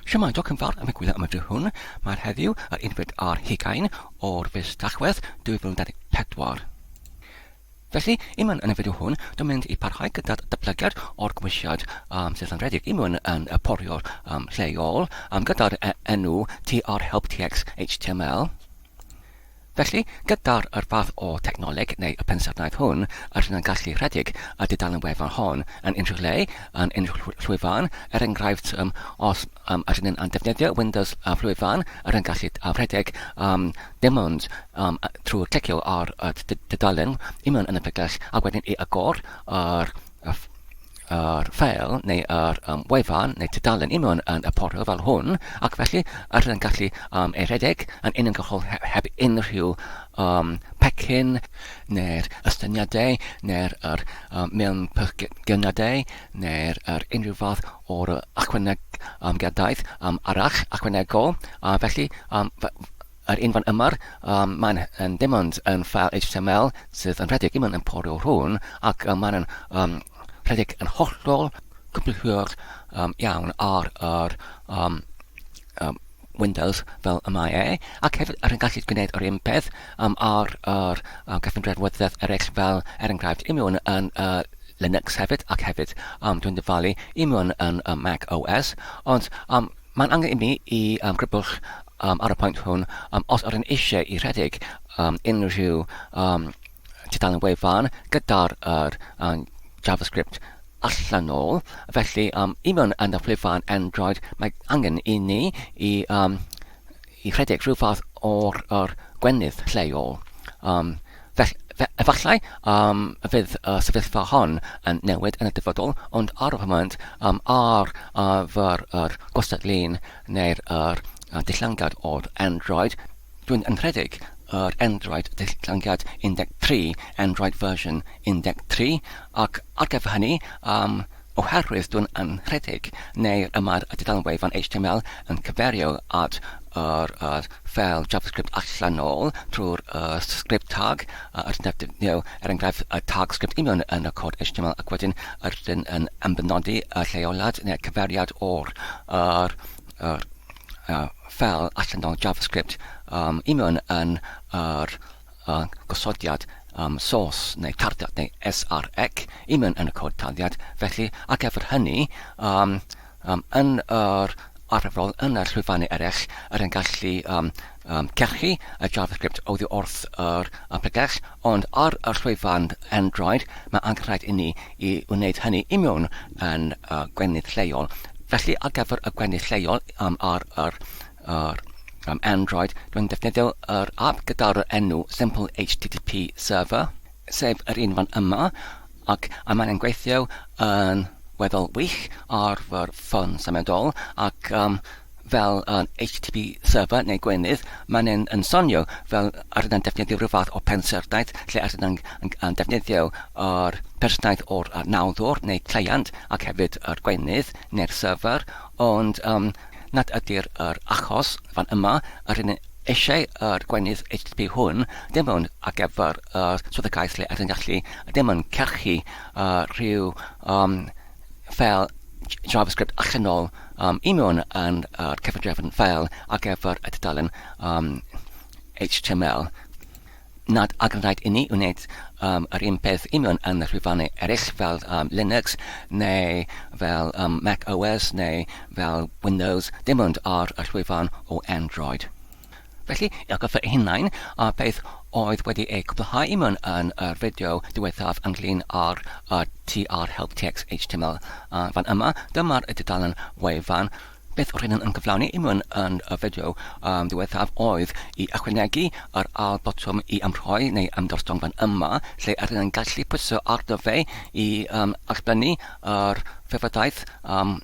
Shwmae, diolch yn fawr am y gwylio am y fideo hwn. Mae'r heddiw yr unfed ar hugain o'r fis Tachwedd 2024. Felly, i mewn yn y fideo hwn, dwi'n mynd i parhau gyda'r datblygiad o'r gymwysiad um, sydd yn rhedeg i mewn yn y poriwr um, lleol um, gyda'r e, enw trhelptx html. Felly, gyda'r yr fath o technoleg neu y pensaernïaeth hwn, rydyn yn gallu rhedeg y dudalen wefan hon yn unrhyw le, yn unrhyw llwyfan, er enghraifft, um, os um, ydyn yn defnyddio Windows uh, llwyfan, rydyn yn gallu uh, rhedeg um, dim ond um, trwy clicio ar y dudalen i mewn yn y pregell a wedyn i agor yr, y yr ffeil neu yr um, wefan neu tudalen i mewn yn y portal fel hwn, ac felly yr yn gallu um, ei rhedeg yn uniongyrchol heb unrhyw um, pecyn neu'r ystyniadau neu'r yr, um, mewn pyrgyniadau neu'r yr unrhyw fath o'r ychwaneg um, gadaeth um, arall ychwanegol. A felly um, Yr un fan yma, um, mae'n yn dim ond yn ffael HTML sydd yn rhedeg i mewn yn porwr hwn, ac um, mae'n um, rhedeg yn hollol cwblhwyr um, iawn ar yr um, um, Windows fel y mae e, ac hefyd ar yn gallu gwneud yr un peth um, ar yr um, cyfundrefnwyddiaeth eraill fel er enghraifft i mewn yn uh, Linux hefyd, ac hefyd um, dwi'n dyfalu i mewn yn uh, Mac OS, ond um, Mae'n angen i mi i um, grybwll um, ar y pwynt hwn um, os ydyn eisiau i rhedeg um, unrhyw um, tudalen wefan gyda'r er, um, JavaScript allanol. Felly, um, i mewn yn y llwyfan Android, mae angen i ni i, um, i rhedeg rhyw fath o'r er gwenydd lleol. Um, Felly, efallai um, y fydd y sefyllfa hon yn newid yn y dyfodol, ond ar y foment, um, ar uh, fyr yr gwastad lun neu'r yr, uh, dillangad o'r Android, dwi'n yn rhedeg yr Android dillangiad 13, Android version 13, ac ar gyfer hynny, um, oherwydd dwi'n yn rhedeg neu y mae'r dudalen wefan HTML yn cyferio at yr, yr ffeil JavaScript allanol trwy'r uh, script tag, uh, yr defnyddio, er enghraifft, y tag script union yn y cod HTML ac wedyn yr ydyn yn ymbenodi y lleoliad neu'r cyfeiriad o'r yr, yr, uh, ffeil allanol JavaScript um, union yn yr uh, gosodiad um, source neu tarddiad neu SRC i mewn yn y cod tarddiad. Felly, ar gyfer hynny, um, um, yn yr arferol, yn y llwyfannau eraill, yr yn gallu um, um, cerchu y JavaScript oddi wrth yr uh, pregell, ond ar y llwyfan Android, mae angen rhaid i ni i wneud hynny i mewn yn uh, gwenydd lleol. Felly, ar gyfer y gwenydd lleol um, ar yr, yr um, Android, dwi'n defnyddio yr app gyda'r enw Simple HTTP Server, sef yr un fan yma, ac a mae'n gweithio yn weddol wych ar fy ffôn symudol, ac um, fel yn HTTP server neu gweinydd, mae'n yn, yn sonio fel yr yna'n defnyddio rhyw fath o pensaerdaeth lle yr yna'n yn, yn defnyddio yr personaeth o'r nawddwr neu cleient ac hefyd yr gweinydd neu'r server, ond um, nad ydy'r yr achos fan yma, yr hyn eisiau yr gweinydd HTTP hwn dim ond ar gyfer y swyddogaeth lle ydyn gallu dim ond cyrchu uh, rhyw um, ffeil JavaScript allanol um, i mewn yn yr cyfundrefn ffeil ar gyfer y tudalen um, HTML nad ag yn rhaid inni wneud um, yr un peth union yn y llwyfannau eraill fel um, Linux neu fel um, Mac OS neu fel Windows, dim ond ar y llwyfan o Android. Felly, i atgoffa eu hunain, a beth oedd wedi ei cwblhau i mewn yn yr fideo diwethaf ynglyn â'r uh, TR Help TX HTML uh, fan yma, dyma'r dudalen wefan. Beth roedd yn cyflawni i mewn yn y fideo um, diwethaf oedd i ychwanegu yr ail botwm i ymrhoi neu ymddostong fan yma, lle ydyn yn gallu pwyso arno fe i um, allblennu yr ffurfadaeth um,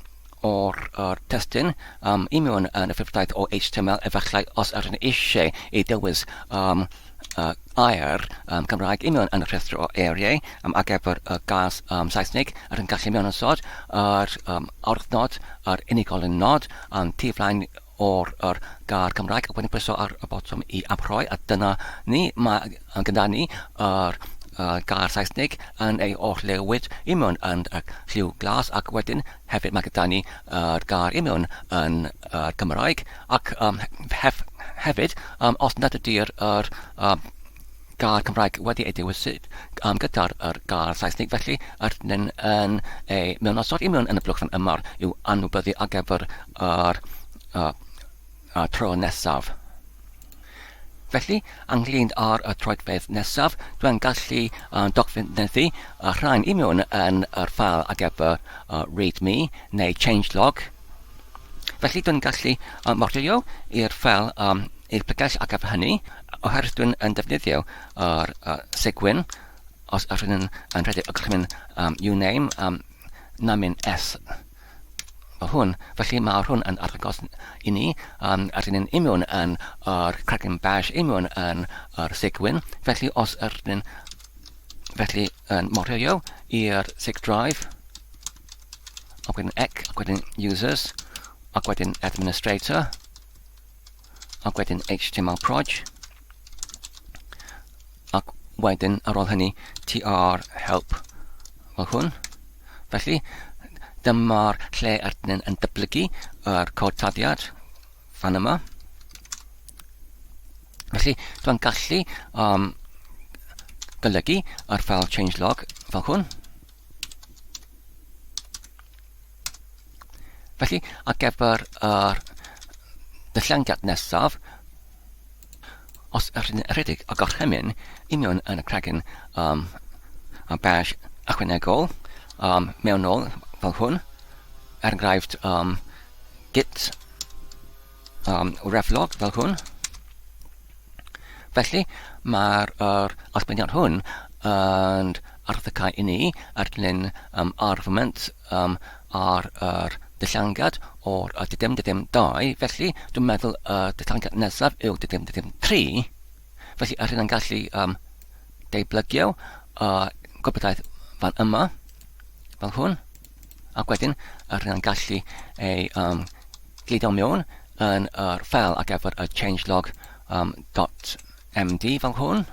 o'r er testun um, i mewn yn y ffurfadaeth o HTML efallai os ydyn eisiau ei dewis um, uh, air um, Cymraeg i mewn yn y rhestr o eiriau um, ar gyfer y gas um, Saesneg yr yn gallu mewn ysod yr um, arddnod, yr unigolyn nod um, tu flaen o'r yr gair Cymraeg ac wedyn pwyso ar y botwm i amrhoi a dyna ni, mae gyda ni yr gair Saesneg yn ei orllewid i mewn yn y lliw glas ac wedyn hefyd mae gyda ni yr gair i mewn yn yr Gymraeg ac um, hef, hefyd um, os nad ydy'r yr, um, gair Cymraeg wedi ei dewis um, gyda'r yr gair Saesneg felly yr yn, yn ei mewnosod i mewn yn y blwch fan yma i'w anwybyddu ar gyfer yr uh, y tro nesaf. Felly, ynglyn â'r y troedfedd nesaf, dwi'n gallu uh, dogfennu y rhain i mewn yn yr ffael ar gyfer uh, readme neu changelog. Felly, dwi'n gallu uh, modelio i'r ffael um, i'r pregell ar gyfer hynny, oherwydd dwi'n yn defnyddio yr uh, segwyn, os ydyn yn, yn rhedeg y gorchymyn um, uname um, namin s fel hwn. Felly mae hwn yn arddangos i ni, um, ydyn ni'n union yn yr cregyn bash, union yn yr sigwyn. Felly os ydyn felly yn morio i'r sig drive, ac wedyn ec, ac wedyn users, ac wedyn administrator, ac wedyn html proj, ac wedyn ar ôl hynny tr help fel hwn. Felly, dyma'r lle ydyn yn dyblygu yr cod taddiad fan yma. Felly, dwi'n gallu um, golygu yr ffeil changelog fel hwn. Felly, ar gyfer yr dyllangiad nesaf, os ydych chi'n rhedeg y gorchymyn i mewn yn y cregyn um, a bash ychwanegol um, mewnol fel hwn, er enghraifft um, git um, reflog fel hwn. Felly, mae'r er allbyniad hwn yn arddecau i ni ar dilyn um, argument um, ar yr dillangad o'r y dim dim 2, felly dwi'n meddwl y dillangad nesaf yw dim dim 3. Felly, yr hyn yn gallu um, deiblygio y gwybodaeth fan yma, fel hwn, ac wedyn yr hyn yn gallu ei um, gludo mewn yn yr ffeil ar gyfer y changelog um, .md fel hwn.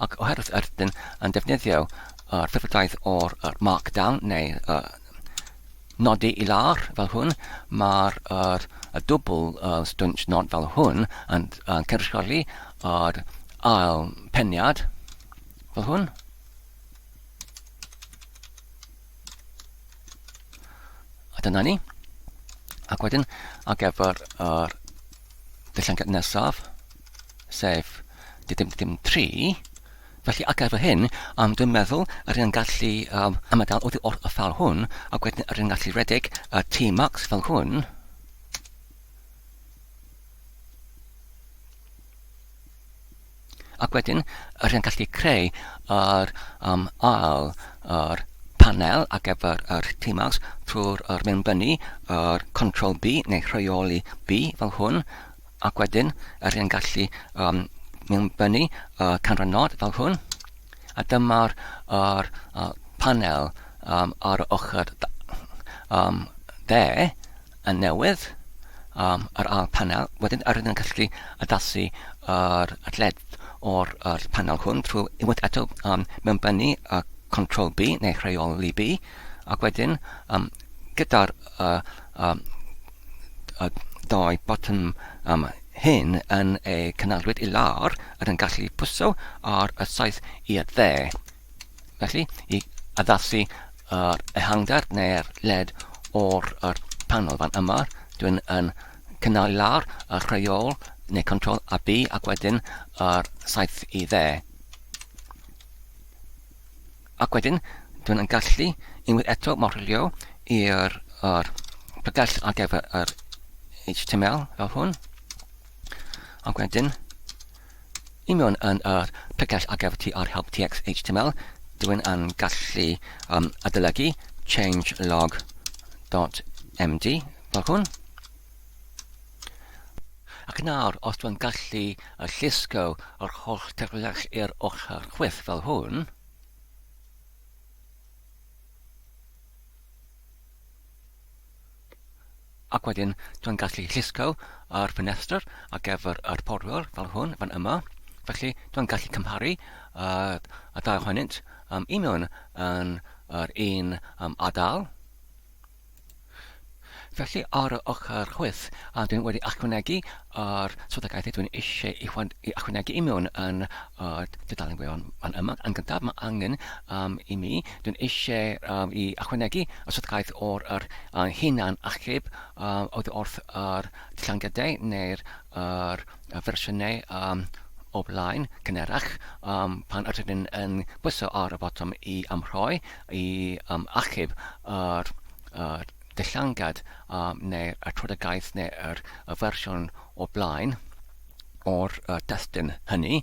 Ac oherwydd yr ydyn yn defnyddio yr ffurfwraeth o'r yr markdown neu uh, nodi i lawr fel hwn, mae'r yr, y dwbl uh, stwnsh nod fel hwn yn, yn cynrychioli yr ail peniad fel hwn. A dyna ni. Ac wedyn, ar gyfer yr dillangad nesaf, sef dim dim 3, felly ar gyfer hyn, um, dwi'n meddwl yr un gallu um, ymadael oddi wrth y ffal hwn, ac wedyn yr un gallu redeg y T-Max fel hwn. Ac wedyn, rydyn ni'n gallu creu yr um, ail yr panel ar gyfer yr Tmax trwy'r yr mewnbynnu yr Ctrl B neu rheoli B fel hwn ac wedyn rydyn ni'n gallu um, mewnbynnu y canrannod fel hwn a dyma'r yr, uh, panel um, ar y ochr um, dde yn newydd um, yr ail panel. Wedyn yr ydyn yn gallu addasu yr lled o'r yr panel hwn trwy unwaith eto um, mewnbynnu y Ctrl B neu rheoli B ac wedyn um, gyda'r uh, um, uh, dau botwm um, hyn yn ei cynnalwyd i lawr, ydyn gallu pwyso ar y saeth i'r dde. Felly, i addasu yr ehangder neu'r led o'r yr panel fan yma, dwi'n yn cynnal i lawr y rheol neu control a B ac wedyn yr saeth i dde. Ac wedyn, dwi'n yn gallu unwaith eto modelio i'r yr pregell ar gyfer yr HTML fel hwn. Ac wedyn, I mewn yn yr pregell ar gyfer TR Help TX HTML, dwi'n yn gallu um, adolygu changelog.md fel hwn. Ac nawr, os dwi'n gallu llusgo yr holl terfylach i'r ochr chwith fel hwn, Ac wedyn dwi'n gallu llusgo yr ffenestr ar gyfer yr porwr fel hwn fan yma. Felly, dwi'n gallu cymharu y ddau ohonynt i mewn yn yr un ardal. Felly, ar y ochr chwith, dwi'n wedi ychwanegu yr swyddogaethau dwi'n eisiau i ychwanegu i mewn yn y dudalen wefan fan yma. Yn gyntaf, mae angen um, i mi, dwi'n eisiau um, i ychwanegu y swyddogaeth o'r yr, uh, hunan achub um, oddi wrth yr dillangiadau neu'r yr, y fersiynau um, o blaen cynharach um, pan ydyn ni'n yn pwyso ar y botwm i amrhoi, i um, achub yr, yr dillangad um, neu'r y trodegaeth neu'r y fersiwn o blaen o'r uh, testun hynny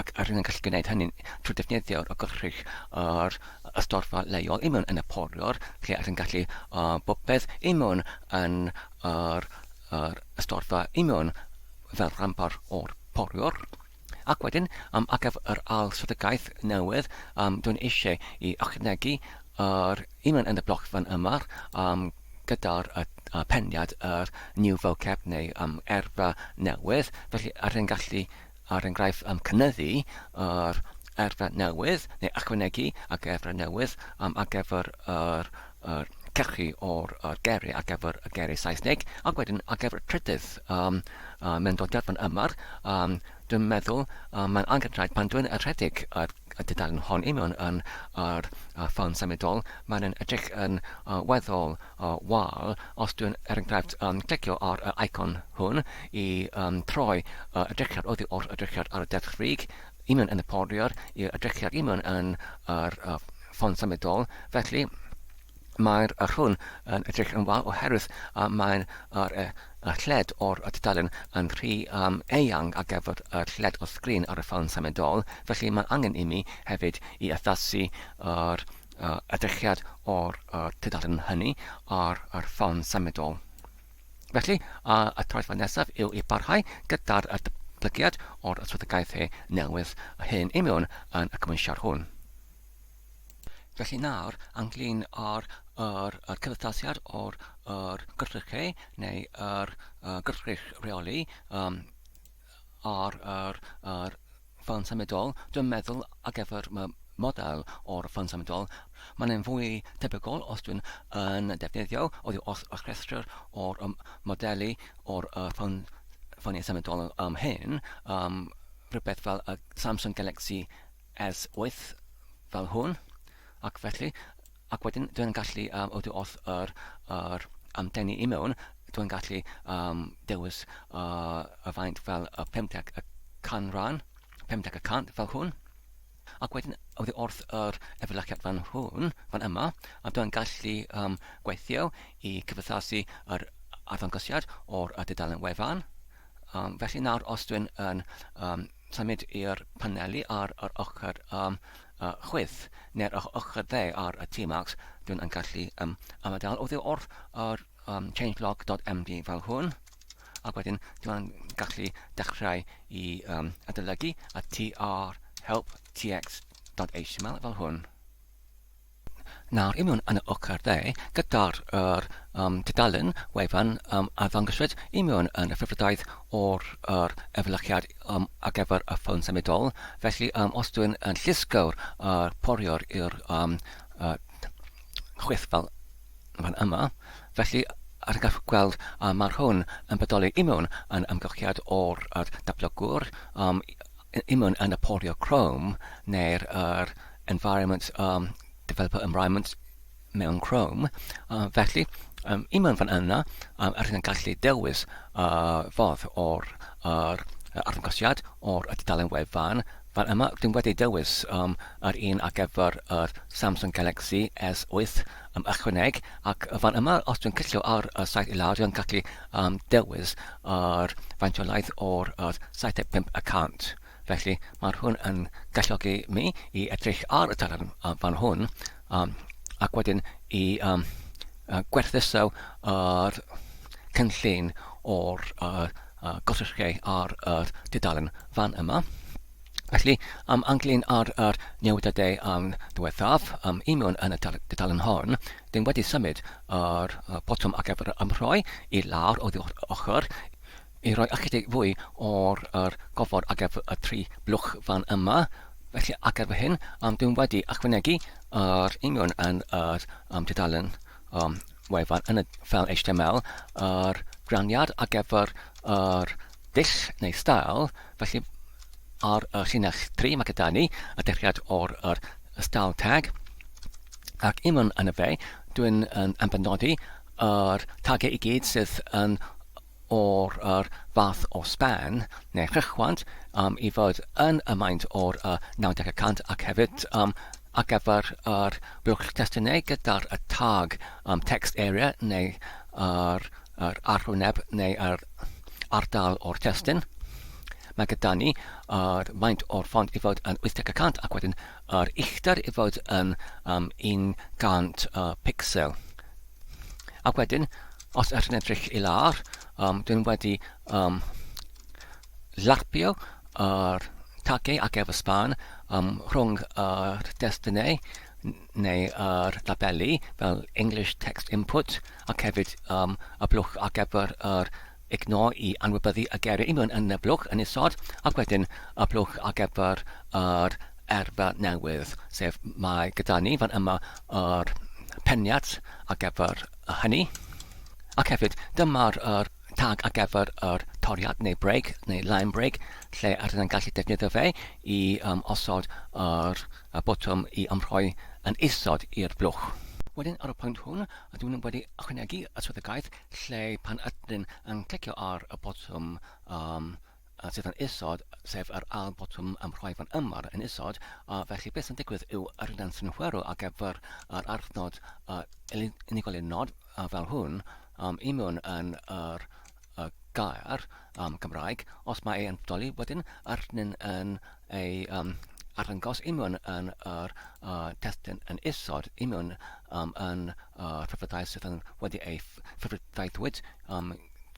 ac rydyn ni'n gallu gwneud hynny trwy defnyddio'r gollrych yr ystorfa leol i mewn yn y poriwr lle rydyn ni'n gallu uh, bopeth i mewn yn yr, yr ystorfa i mewn fel rhanbarth o'r poriwr. Ac wedyn, um, ar gyfer yr ail strategaeth newydd, um, dwi'n eisiau i ychwanegu yr i mewn yn y bloc fan yma um, gyda'r uh, uh, peniad yr new vocab neu um, erfa newydd. Felly, ar hyn gallu, ar enghraifft, um, cynyddu yr erfa newydd neu ychwanegu ac erfa newydd um, ar gyfer yr, yr cachu o'r yr geiriau ar gyfer y geiriau Saesneg ac wedyn ar gyfer y trydydd um, uh, mewn dodiad fan yma um, dwi'n meddwl um, mae'n angenrhaid pan dwi'n rhedeg yr y dudalen hon i mewn yn yr uh, ffôn symudol mae'n yn edrych yn uh, weddol uh, wal os dwi'n er enghraifft um, clicio ar y icon hwn i um, troi uh, edrychiad oddi o'r edrychiad ar y deddfrig i mewn yn y poriwr i'r edrychiad i mewn yn yr uh, ffôn symudol. Felly, mae'r yr hwn yn edrych yn wael oherwydd uh, mae'n yr, y lled o'r y tudalen yn rhy um, eang ar gyfer y lled o'r sgrin ar y ffôn symudol. Felly mae angen i mi hefyd i addasu yr uh, edrychiad o'r uh, tudalen hynny ar yr ffôn symudol. Felly, y troedfan nesaf yw i barhau gyda'r datblygiad o'r swyddogaethau newydd hyn i mewn yn y cymhwysiad hwn. Felly nawr, ynglyn â'r yr, yr cyfathasiad o'r yr gwrthrychau neu yr, yr gwrthrych rheoli um, ar yr, yr ffôn symudol, dwi'n meddwl ar gyfer y model o'r ffôn symudol, mae'n yn fwy tebygol os dwi'n yn defnyddio oddi wrth y rhestr o'r um, modelu o'r uh, ffôn, ffoniau symudol um, hyn, um, rhywbeth fel y Samsung Galaxy S8 fel hwn, ac felly Ac wedyn dwi'n gallu um, oddi wrth yr, yr um, denu i mewn, dwi'n gallu um, dewis uh, y faint fel y 50 y canran, 50 y cant fel hwn. Ac wedyn oddi wrth yr efelychiad fan hwn, fan yma, a dwi'n gallu um, gweithio i cyfathasu yr arddangosiad o'r dudalen wefan. Um, felly nawr os dwi'n yn um, symud i'r paneli ar yr ochr um, uh, chwith neu'r ochr dde ar y T-Max, dwi'n yn gallu um, ymadael oddi wrth yr um, changelog.md fel hwn. Ac wedyn dwi'n gallu dechrau i um, adolygu y tr help tx.html fel hwn. Nawr i mewn yn y ochr dde, gyda'r yr, um, tudalen wefan um, a ddangoswyd i mewn yn y ffurfredaeth o'r yr efelychiad um, ar gyfer y ffôn symudol. Felly, um, os dwi'n yn llusgo'r uh, poriwr i'r um, uh, chwith fel fan yma, felly ar gall gweld uh, mae'r hwn yn bodoli i mewn yn amgylchiad o'r uh, datblygwr um, i mewn yn y porio Chrome neu'r yr environment, um, developer environment mewn Chrome. Uh, felly, um, i mewn fan yna, um, rydyn yn gallu dewis uh, ffordd o'r yr arddangosiad o'r tudalen wefan. Fan yma, rydyn wedi dewis um, yr un ar gyfer yr Samsung Galaxy S8 um, ychwaneg, ac fan yma, os dwi'n clicio ar y saith i lawr, dwi'n gallu um, dewis yr faintiolaeth o'r yr 75 y cant. Felly mae'r hwn yn galluogi mi i edrych ar y talarn fan hwn um, ac wedyn i um, gwerthuso yr cynllun o'r uh, uh, gosylltiau ar yr dudalen fan yma. Felly, um, ynglyn â'r yr newidiadau um, diwethaf, um, i mewn yn y dudalen hon, dyn wedi symud yr uh, botwm ar gyfer ymrhoi i lawr oddi ochr. I roi ychydig fwy o'r yr gofod ar gyfer y tri blwch fan yma, felly ar gyfer hyn, um, dwi'n wedi ychwanegu yr union yn yr um, tudalen um, wefan yn y ffeil HTML, yr rhaniad ar gyfer yr dull neu style, felly ar y llinell 3 mae gyda ni y dechreuad o'r yr style tag, ac union yn y fe, dwi'n yn, yn benodi yr tagiau i gyd sydd yn o'r yr fath o span neu rhychwant um, i fod yn y maint o'r 90 y cant ac hefyd um, ar gyfer yr blwch testunau gyda'r y tag um, text area neu yr, yr arwyneb neu yr ardal o'r testun. Mae gyda ni yr maint o'r ffont i fod yn 80 y cant ac wedyn yr uchder i fod yn um, 100 uh, pixel. Ac wedyn, os ydych chi'n edrych i lawr, um, dwi'n wedi um, larpio yr tagiau ac efo span um, rhwng yr destunau neu yr labeli fel English Text Input ac hefyd um, y blwch ar gyfer yr ignore i anwybyddu y geiriau i mewn yn y blwch yn isod ac wedyn y blwch ar gyfer yr erfa newydd, sef mae gyda ni fan yma yr peniad ar gyfer hynny. Ac hefyd, dyma'r yr tag ar gyfer yr toriad neu break neu line break lle ydyn yn gallu defnyddio fe i um, osod yr y botwm i ymrhoi yn isod i'r blwch. Wedyn ar y pwynt hwn, dwi'n wedi ychwanegu y swyddogaeth lle pan ydyn yn clicio ar y botwm um, sydd yn isod, sef yr ail botwm ymrhoi fan yma yn isod, a felly beth sy'n digwydd yw yr un synhwyro ar gyfer yr arthnod uh, unigolyn nod uh, fel hwn um, i mewn yn yr uh, gair um, Cymraeg, os mae e'n bodoli wedyn, yr un yn ei um, arddangos i mewn yn yr uh, testun yn isod, i mewn um, yn y uh, rhyfeddau sydd yn wedi ei ffurfdaethwyd um,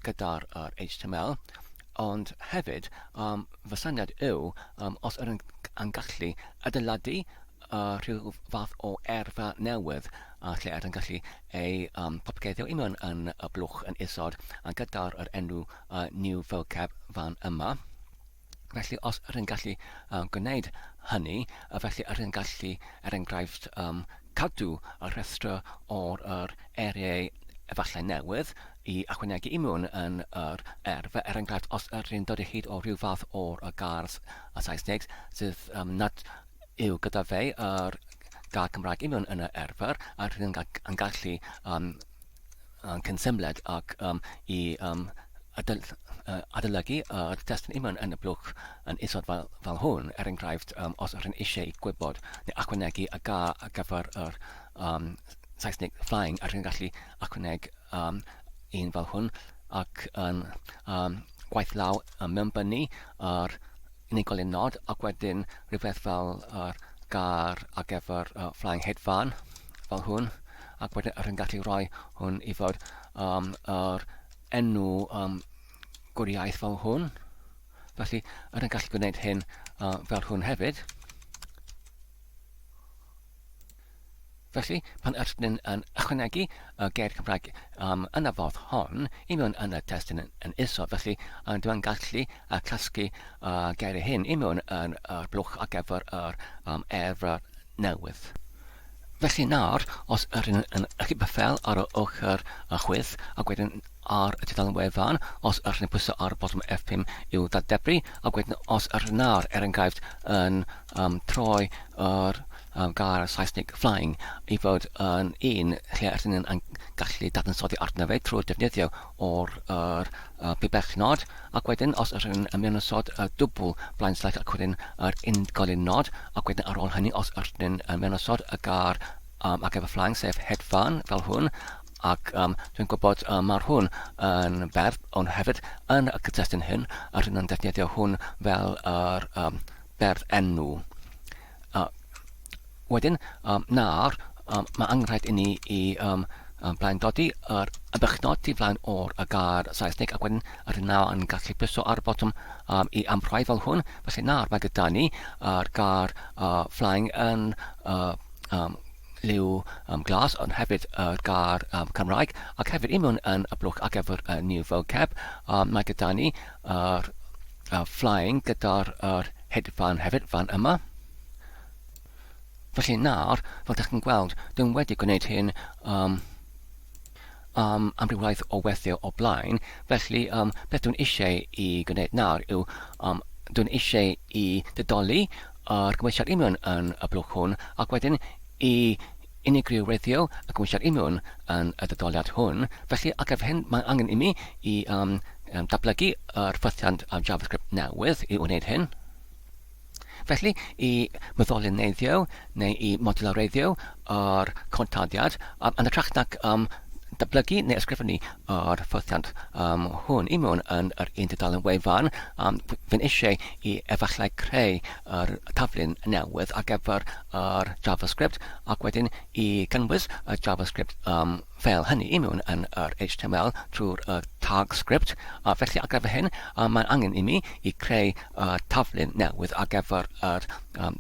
gyda'r uh, HTML, ond hefyd um, fy syniad yw um, os ydyn yn gallu adeiladu uh, rhyw fath o erfa newydd a lle ydyn gallu ei um, popgeiddio i mewn yn y blwch yn isod a gyda'r yr enw uh, new vocab fan yma. Felly, os ydyn yn gallu um, gwneud hynny, a felly ydyn yn gallu, er enghraifft, um, cadw y rhestr o'r yr eiriau efallai newydd i ychwanegu i mewn yn yr erf. Er enghraifft, os ydyn yn dod o hyd o rhyw fath o'r y gair y Saesneg sydd um, nad yw gyda fe yr gair Cymraeg i mewn yn y erfer, a rydyn yn gallu um, cyn symled ac um, i um, adal, uh, adolygu yr testun union yn y blwch yn isod fel, fel hwn, er enghraifft, um, os ydych chi'n eisiau gwybod neu ychwanegu y ga ar gyfer yr um, Saesneg flying, ydych chi'n gallu ychwaneg um, un fel hwn ac yn um, gwaith law yn mewnbynnu yr unigolyn nod ac wedyn rhywbeth fel yr gair ar gyfer uh, flying hedfan fel hwn ac wedyn yr yn gallu rhoi hwn i fod um, yr enw um, gwriaeth fel hwn. Felly, yr yn gallu gwneud hyn uh, fel hwn hefyd. Felly, pan ydyn yn ychwanegu y geir Cymraeg um, yn y fodd hon i mewn yn y testun yn, yn isod, felly uh, dwi'n gallu uh, casglu uh, geiriau hyn i mewn yn yr blwch ar gyfer yr um, erfr newydd. Felly nawr, os ydyn yn achub y ffel ar y ochr y chwith ac wedyn ar y tudalen wefan, os ydyn yn pwyso ar y botwm F5 i'w ddadebru, ac wedyn os ydyn nawr, er enghraifft, yn um, troi yr um, gair Saesneg flying i fod yn un lle ydyn ni'n gallu dadansoddi arno fe trwy defnyddio o'r yr, uh, bibell nod, ac wedyn os ydyn ni'n ymwneud y dwbl blaen slash ac wedyn yr unigolyn nod, ac wedyn ar ôl hynny os ydyn ni'n ymwneud y gair um, ar gyfer flying, sef hedfan fel hwn, ac um, dwi'n gwybod um, mae'r hwn yn berf, ond hefyd yn y cyd-destun hyn, rydyn ni'n defnyddio hwn fel yr um, berf enw. Wedyn, um, nawr, um, mae angenrhaid i ni i um, um, blaendodi yr ybychnod tu flaen o'r y gair Saesneg ac wedyn yr nawr yn gallu pwyso ar y botwm um, i amrhai fel hwn. Felly nawr mae gyda ni yr gair uh, flying yn uh, um, liw um, glas, ond hefyd yr gair um, Cymraeg, ac hefyd i mewn yn y blwch ar gyfer y new vocab, um, mae gyda ni yr flying gyda'r yr hedfan hefyd fan yma. Felly nawr, fel dych chi'n gweld, dwi'n wedi gwneud hyn um, am amrywiaeth o weithio o blaen, felly um, beth dwi'n eisiau i gwneud nawr yw um, dwi'n eisiau i didoli yr gymwysiad imiwn yn y blwch hwn ac wedyn i unigryw wreiddio y gymwysiad imiwn yn y didoliad hwn. Felly ar gyfer hyn mae angen i mi i um, datblygu yr ffythiant JavaScript newydd i wneud hyn. Felly, i moddolineiddio neu i modulareiddio yr contadiad, yn hytrach nag um, datblygu neu ysgrifennu yr ffythiant um, hwn i mewn yn yr un tudalen wefan, um, fi'n eisiau i efallai creu yr taflun newydd ar gyfer yr JavaScript ac wedyn i gynnwys y JavaScript um, fel hynny i mewn yn yr HTML trwy'r y tag script. A felly ar gyfer hyn, um, mae'n angen i mi i creu y taflun newydd ar gyfer yr um,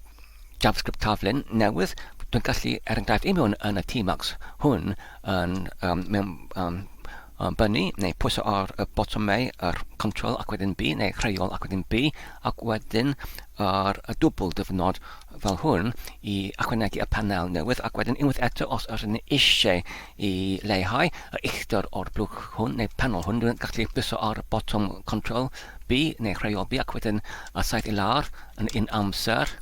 JavaScript taflun newydd. Dwi'n gallu, er enghraifft, i mewn yn y tmux hwn yn um, mewn um, um, bynu neu pwyso ar y botymau, yr control ac wedyn B, neu rheol ac wedyn B, ac wedyn yr y dwbl dyfnod fel hwn i ychwanegu y panel newydd, ac wedyn unwaith eto os ydyn ni eisiau i leihau yr uchder o'r blwch hwn neu panel hwn, dwi'n gallu pwyso ar y botwm control B neu rheol B ac wedyn y saith i lawr yn un amser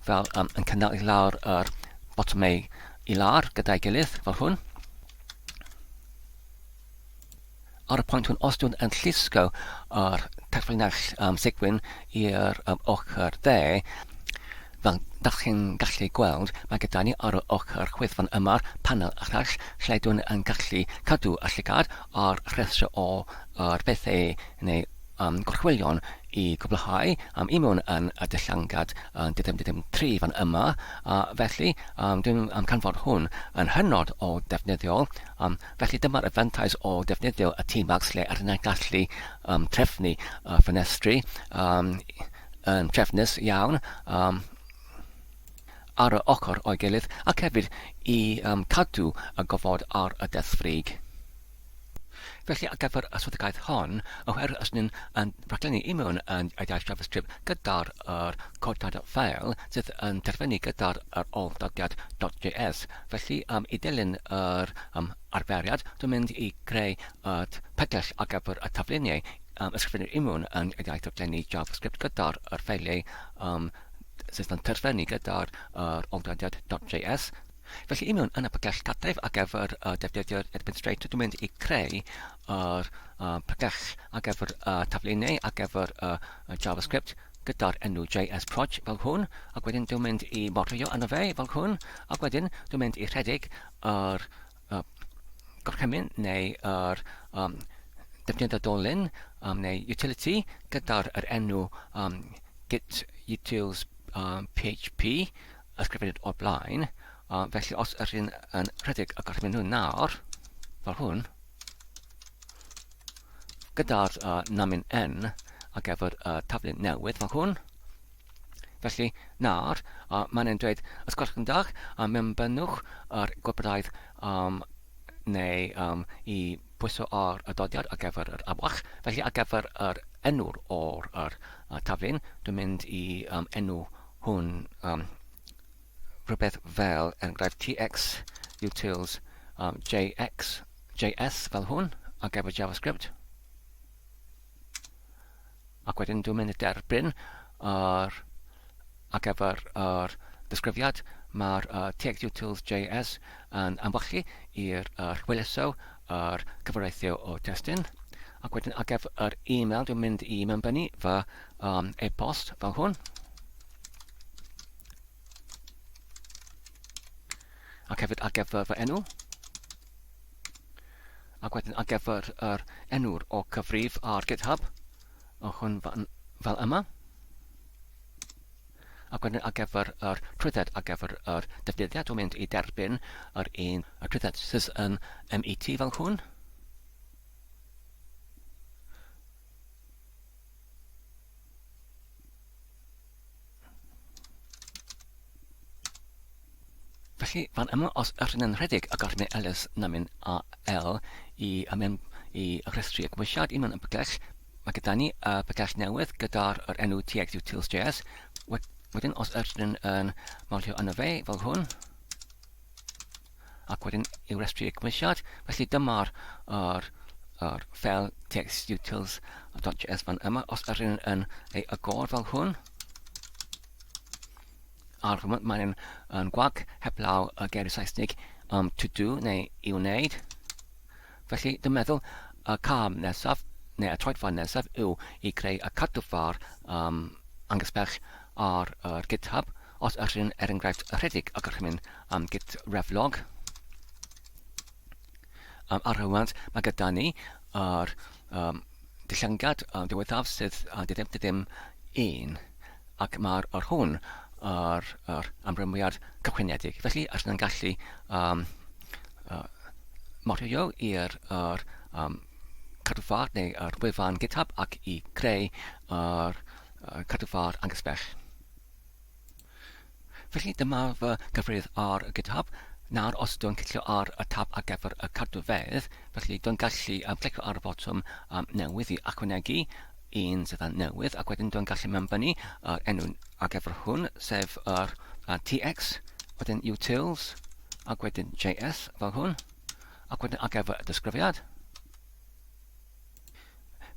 fel um, yn cynnal i lawr yr botymau i lawr gyda'i gilydd fel hwn. Ar y pwynt hwn, os dwi'n yn llusgo yr terfynell um, sigwyn i'r um, ochr dde, fel dach chi'n gallu gweld, mae gyda ni ar y ochr chwith fan yma'r panel arall lle dwi'n yn gallu cadw y llygad ar rhestr o yr bethau neu um, gorchwylion i gwblhau um, i mewn yn y dillangad yn dim dim 3 fan yma, a felly um, dwi'n um, canfod hwn yn hynod o defnyddiol. Um, felly dyma'r fantais o defnyddio y T-Max lle rydyn ni'n gallu um, trefnu y ffenestri um, yn trefnus iawn um, ar y ochr o'i gilydd ac hefyd i um, cadw y gofod ar y desfrig. Felly, ar gyfer y swyddogaeth hon, oherwydd os ni'n yn rhaglennu i mewn yn yr iaith JavaScript gyda'r yr codad ffeil sydd yn terfynu gyda'r yr ôl-ddyddiad .js, felly um, i dilyn yr um, arferiad, dwi'n mynd i greu y pegell ar gyfer y tafluniau um, ysgrifennu i mewn yn yr iaith rhaglennu JavaScript gyda'r yr ffeiliau um, sydd yn terfynu gyda'r yr ôl-ddyddiad .js. Felly i mewn yn y pregell cartref ar gyfer y defnyddio'r administrator, dwi'n mynd i creu yr uh, pregell ar gyfer y uh, tafluniau ar gyfer y uh, JavaScript gyda'r enw JS Proj fel hwn, ac wedyn dwi'n mynd i morio yno fe fel hwn, ac wedyn dwi'n mynd i rhedeg yr uh, gorchymyn neu yr um, defnyddio dolyn um, neu utility gyda'r yr enw um, git utils um, php ysgrifennu o'r blaen, a felly os ydych chi'n yn rhedeg y gorchymyn nhw nawr, fel hwn, gyda'r uh, namyn N ar gyfer y uh, taflu newydd fel hwn, felly nawr, uh, mae'n e'n dweud, os gwelwch yn dda, uh, mewnbynnwch yr gwybodaeth um, neu um, i pwyso ar y dodiad ar gyfer yr amlach. Felly ar gyfer yr enw'r o'r yr, uh, taflun, dwi'n mynd i um, enw hwn um, rhywbeth fel er enghraifft tx utils um, jx, js fel hwn ar gyfer JavaScript. Ac wedyn dwi'n mynd i derbyn yr, ar gyfer yr disgrifiad, mae'r uh, txutils.js yn amlychu i'r uh, hwyluso yr cyfreithio o testun. Ac wedyn ar gyfer yr e-mail dwi'n mynd i mewnbynnu fy um, e-post fel hwn. Ac hefyd ar gyfer fy enw. Ac wedyn ar gyfer yr enw'r o cyfrif ar GitHub, o hwn fel yma. Ac wedyn ar gyfer yr trwydded ar gyfer yr defnyddiad, dwi'n mynd i derbyn yr un y trwydded sydd yn MET fel hwn. Felly, fan yma, os ydyn yn rhedeg y gorchymyn ls namyn al i ym i rhestru y gymwysiad i mewn y pygell, mae gyda ni y pygell newydd gyda'r yr enw txutils.js. Wedyn, os ydyn yn mawrthio yno fe, fel hwn, ac wedyn i'w restru y cymwysiad, felly dyma'r yr, yr ffeil txutils.js fan yma. Os ydyn yn ei agor fel hwn, Ar y foment mae'n yn gwag heblaw y geiriau Saesneg um, to do neu i wneud. Felly dwi'n meddwl y cam nesaf neu y troedfan nesaf yw i greu y cadwfar um, anghysbell ar yr GitHub os ydych chi'n er enghraifft rhedeg y gorchymyn um, git reflog. Um, ar y foment mae gyda ni yr um, dillyngiad um, diwethaf sydd uh, ddim, ddim un. ac mae'r yr hwn yr, yr amrywiad cychwynedig. Felly, allan yn gallu um, morio i'r yr, um, cadwfar neu yr wefan GitHub ac i greu yr, yr cadwfar anghysbell. Felly dyma fy cyfrif ar GitHub. Nawr os dwi'n clicio ar y tab ar gyfer y cadwfedd, felly dwi'n gallu um, clicio ar y botwm um, newydd i ychwanegu un sydd yn newydd, ac wedyn dwi'n gallu mewnbynnu yr enw ar gyfer hwn, sef yr uh, TX, wedyn utils, ac wedyn JS fel hwn, ac wedyn ar gyfer y disgrifiad.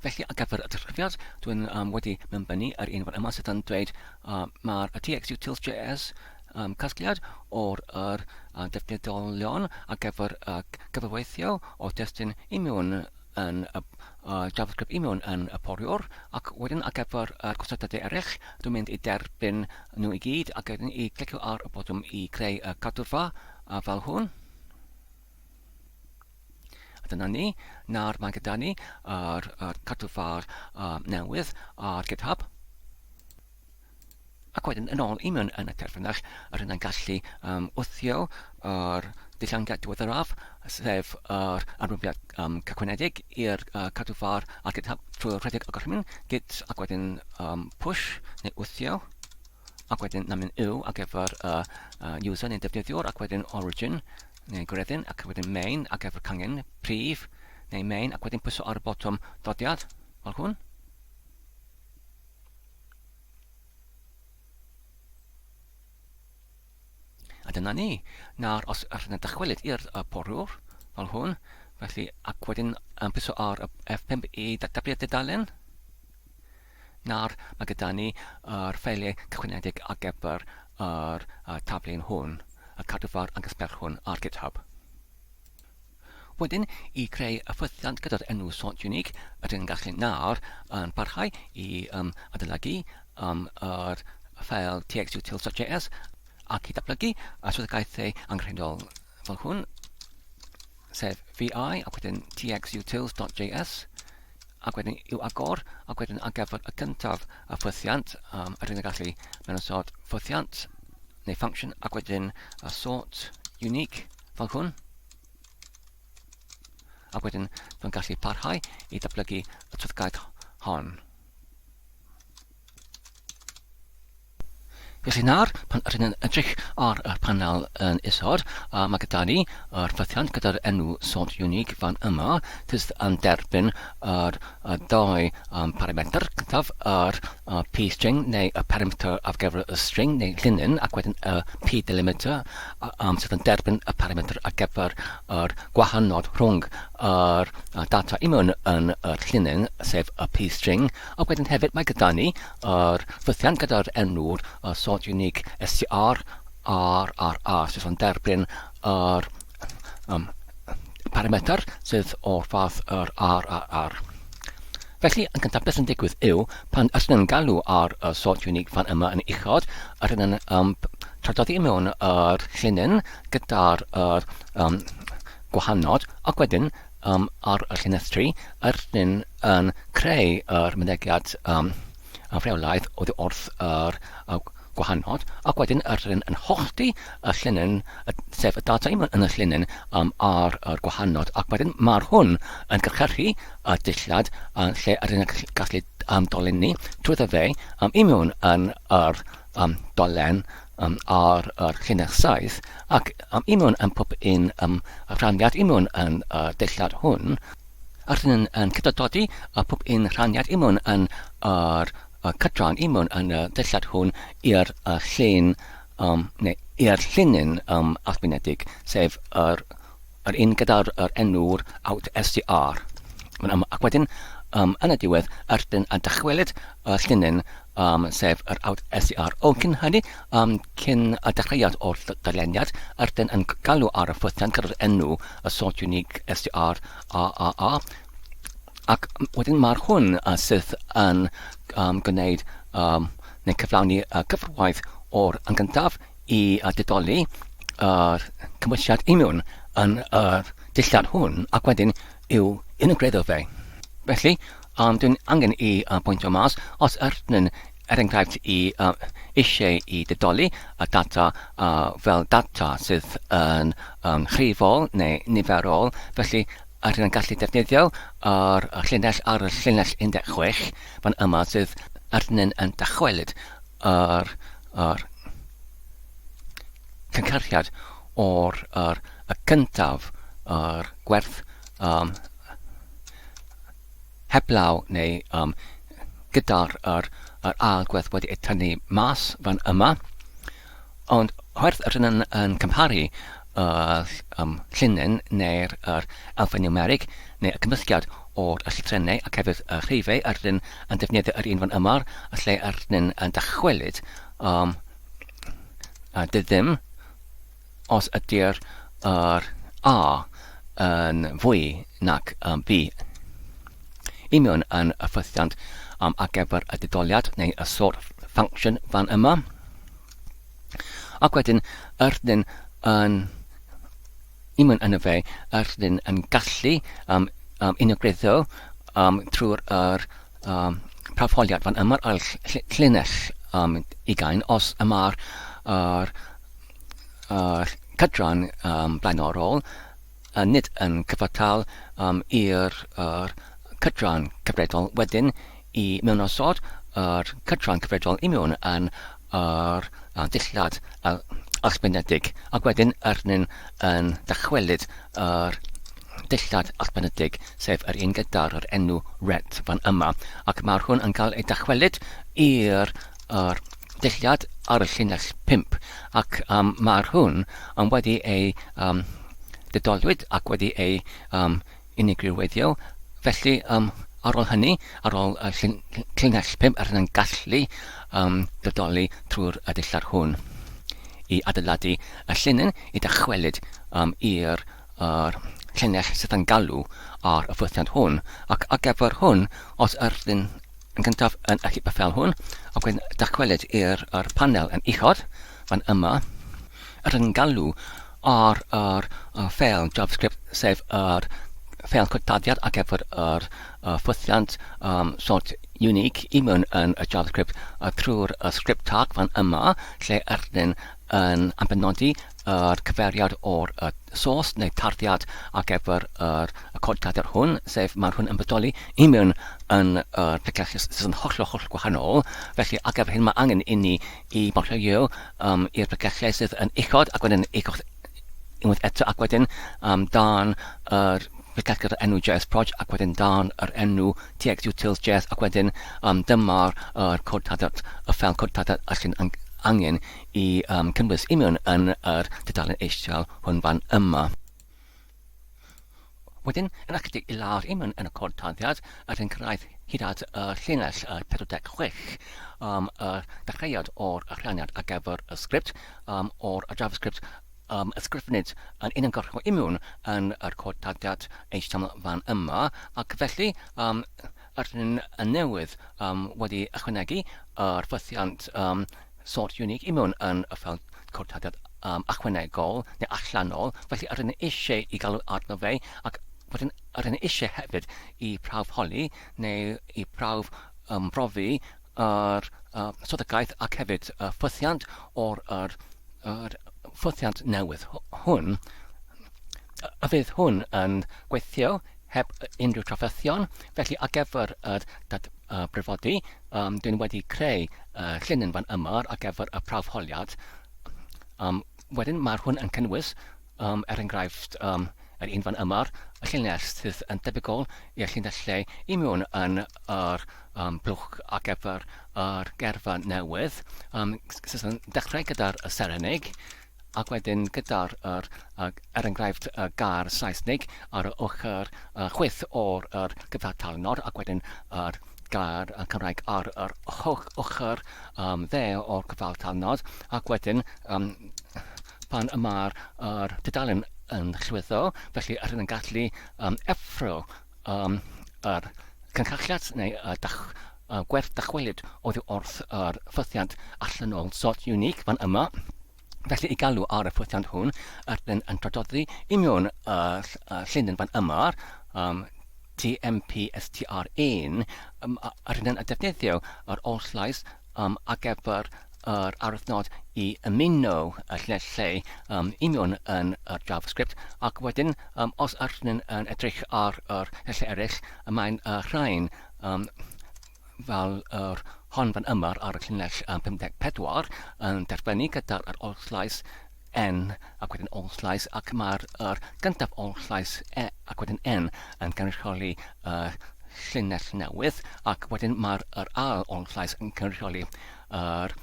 Felly, ar gyfer y disgrifiad, dwi'n um, wedi mewnbynnu yr un fan yma sydd yn dweud uh, mae'r TX Utils.js um, casgliad o'r yr, uh, defnyddolion ar gyfer uh, cyfarweithio o destun i mewn yn y uh, JavaScript i mewn yn y poriwr ac wedyn ar gyfer yr gosodiadau eraill dwi'n mynd i derbyn nhw i gyd ac wedyn i clicio ar y botwm i creu y cadwrfa uh, fel hwn. A dyna ni. Nawr mae gyda ni yr, yr cadwfar uh, newydd ar GitHub. Ac wedyn yn ôl i mewn yn y terfynell, yr yna'n gallu um, wthio yr dillangiad diweddaraf, sef yr arwyddiad um, cychwynedig i'r uh, cadwfar ar GitHub trwy rhedeg y gorchymyn git ac wedyn um, push neu wthio ac wedyn namin yw ar gyfer y uh, user neu defnyddiwr ac wedyn origin neu gwreddyn ac wedyn main ar gyfer cangen prif neu main ac wedyn pwyso ar y botwm dodiad fel hwn. A dyna ni. Nawr, os ydych yn dychwelyd i'r uh, porwr fel hwn, felly ac wedyn um, pwyso ar y F5 i datblygu'r dudalen, Nawr mae gyda ni yr ffeiliau cychwynedig ar gyfer yr taflen hwn, y cadwfar anghysbell hwn ar GitHub. Wedyn, i creu y ffwythiant gyda'r enw sort unique, rydyn ni'n gallu nawr yn parhau i um, adolygu um, yr ffeil txutils.js ac i datblygu y swyddogaethau angenrheidiol fel hwn, sef vi ac wedyn txutils.js ac wedyn i'w agor, ac wedyn ar gyfer y cyntaf y ffwythiant, um, rydyn ni'n gallu mewn sort ffwythiant neu function, ac wedyn y sort unique fel hwn. Ac wedyn dwi'n gallu parhau i ddatblygu y twthgaeth hon. Felly nawr, pan ydyn yn edrych ar y panel yn isod, a mae gyda ni yr ffythiant gyda'r enw sort unique fan yma, sydd yn derbyn yr y ddau um, parametr cyntaf, yr uh, p-string neu y parametr ar gyfer y string neu llinyn, ac wedyn y p-delimiter um, sydd yn derbyn y parametr ar gyfer yr gwahanod rhwng yr data i mewn yn y llinyn, sef y p-string, Ac wedyn hefyd mae gyda ni yr ffythiant gyda'r enw'r sort unique STR R R R sydd yn derbyn yr um, parametr sydd o'r fath yr R R R. Felly, yn gyntaf, beth sy'n digwydd yw, pan ydyn yn galw ar y sort unique fan yma yn uchod, ydyn yn um, traddodi i mewn yr llinyn gyda'r yr, um, gwahanod, ac wedyn um, ar y llinell 3, yr hyn yn creu yr mynegiad um, rheolaidd oddi wrth yr uh, gwahanod, ac wedyn yr hyn yn hollti y llinyn, sef y data yn y llinyn um, ar yr gwahanod, ac wedyn mae'r hwn yn gyrchu y dillad uh, lle yr hyn yn gallu um, dolenni trwyddo fe um, i mewn yn yr um, dolen um, ar yr llinell 7 ac um, i mewn yn pob un um, rhaniad i mewn yn y dillad hwn, a rydyn yn cydododi y pob un rhaniad i mewn yn yr y cydran i mewn yn y dillad hwn i'r y llun um, neu i'r llinyn um, allbynedig, sef yr yr un gyda'r yr enw'r out str. Mae'n yma. Ac wedyn, um, yn y diwedd, ydyn yn dychwelyd y llinyn, um, sef yr out str. O, cyn hynny, um, cyn y dechreuad o'r darlleniad, ydyn yn galw ar y ffwythiant gyda'r enw y sort unique str a a a. Ac wedyn mae'r hwn uh, sydd yn um, gwneud um, neu cyflawni y cyfrwaith o'r yn gyntaf i didoli yr cymwysiad imiwn yn yr dillad hwn ac wedyn i'w integreiddio fe. Felly, um, dwi'n angen i uh, pwyntio mas, os ydyn er enghraifft i uh, eisiau i didoli y data uh, fel data sydd yn um, rhifol neu niferol, felly ydyn yn gallu defnyddio yr llinell ar y llinell 16 fan yma sydd ydyn yn dychwelyd yr, yr cynhyrchiad o'r yr, y cyntaf, yr gwerth um, heblaw neu um, gyda'r yr, yr ail gwerth wedi ei tynnu mas fan yma. Ond oherwydd rydyn yn, yn cymharu yr um, llinyn neu'r yr elfen niwmerig neu y cymysgiad o'r y llythrennau ac hefyd y rhifau, rydyn yn defnyddio yr un fan yma, y lle rydyn yn dychwelyd um, a dyddim os ydy'r yr A yn fwy nac um, B. Union yn y ffythiant um, ar gyfer y didoliad neu y sort function fan yma. Ac wedyn, ydyn yn union yn y fe, ydyn yn gallu um, um, integreiddio um, trwy'r yr, um, prawfholiad fan yma ar llinell um, ugain os y mae'r yr, yr cydran um, blaenorol a nid yn cyfartal um, i'r yr cydran cyfredol wedyn i mewnosod yr cydran cyfredol i mewn yn yr dillad allbynedig ac wedyn arnyn yn dychwelyd yr dillad allbynedig sef yr un gyda'r yr enw ret fan yma ac mae'r hwn yn cael ei dychwelyd i'r yr dillad ar y llinell 5 ac um, mae'r hwn yn wedi ei um, didolwyd ac wedi ei um, unigryw weithio. Felly, um, ar ôl hynny, ar ôl y llinell 5, yr yn gallu um, dodoli trwy'r dillad hwn i adeiladu y llinyn i dychwelyd um, i'r yr llinell sydd yn galw ar y ffwythiant hwn. Ac ar gyfer hwn, os ydyn yn gyntaf yn y ffeil hwn, ac wedyn dychwelyd i'r yr panel yn uchod, fan yma, yr yn galw ar yr y ffeil JavaScript, sef yr ffeil codtadiad ar gyfer yr y ffwythiant um, sort unique i mewn yn y JavaScript uh, trwy'r y script tag fan yma, lle ydyn yn ambenodi yr cyfeiriad o'r y source neu tarddiad ar gyfer yr y cod tarddiad hwn, sef mae'r hwn yn bodoli i mewn yn yr pregeth sydd yn hollol holl gwahanol. Felly ar gyfer hyn mae angen inni i bortholio um, i'r pregethau sydd yn uchod ac wedyn uchod unwaith eto ac wedyn um, dan yr pregeth gyda'r enw JS Proj ac wedyn dan yr enw txutils.js ac wedyn um, dyma'r yr cod tarddiad, y ffeil cod tarddiad allan angen i um, cynnwys i mewn yn yr tudalen HTML hwn fan yma. Wedyn, yn ychydig i lawr i mewn yn y cod tarddiad, yr yn cyrraedd hyd at y llinell 46, um, y dechreuad o'r rhaniad ar gyfer y sgript um, o'r JavaScript um, ysgrifennid yn uniongyrchol i mewn yn yr cod tarddiad HTML fan yma, ac felly um, yr yn newydd um, wedi ychwanegu yr ffythiant um, sort unique i mewn yn y ffeil cwrtadiad um, ychwanegol neu allanol, felly yr yn eisiau i galw arno fe, ac wedyn yr yn eisiau hefyd i prawf holi neu i prawf um, profi yr uh, swyddogaeth ac hefyd y ffythiant o'r yr, yr ffythiant newydd hwn. A fydd hwn yn gweithio heb unrhyw trafferthion, felly ar gyfer yr dat, uh, brifodi, um, dwi'n wedi creu uh, llinyn fan yma ar gyfer y prawfholiad. Wedyn mae'r hwn yn cynnwys, er enghraifft, yr un fan yma, y llinell sydd yn debygol i'r llinellau i mewn yn yr blwch ar gyfer yr gerfa newydd, sydd yn dechrau gyda'r serenig, ac wedyn gyda'r, yr, er enghraifft, y gair Saesneg ar y ochr chwith o'r yr gyfartalnod, ac wedyn yr gair Cymraeg ar yr ochr dde o'r cyfartalnod, ac wedyn pan y mae'r yr tudalen yn llwyddo, felly rydyn yn gallu effro yr cynhyrchiad neu y dach, gwerth dychwelyd oddi wrth yr ffythiant allanol sort unique fan yma. Felly i galw ar y ffythiant hwn, rydyn yn traddodi i mewn y llinyn fan yma, TMPSTR1, rydyn yn defnyddio yr oll-lais ar gyfer yr arwyddnod i ymuno y llinellau i mewn yn yr JavaScript, ac wedyn os ydyn ni'n yn edrych ar yr llinellau eraill, y mae'n y rhain fel yr hon fan yma ar y llinell 54 yn derfynu gyda'r yr oll-lais N ac wedyn oll-lais, ac mae'r yr gyntaf oll-lais E ac wedyn N yn cynrychioli y llinell newydd, ac wedyn mae'r yr ail oll-lais yn cynrychioli yr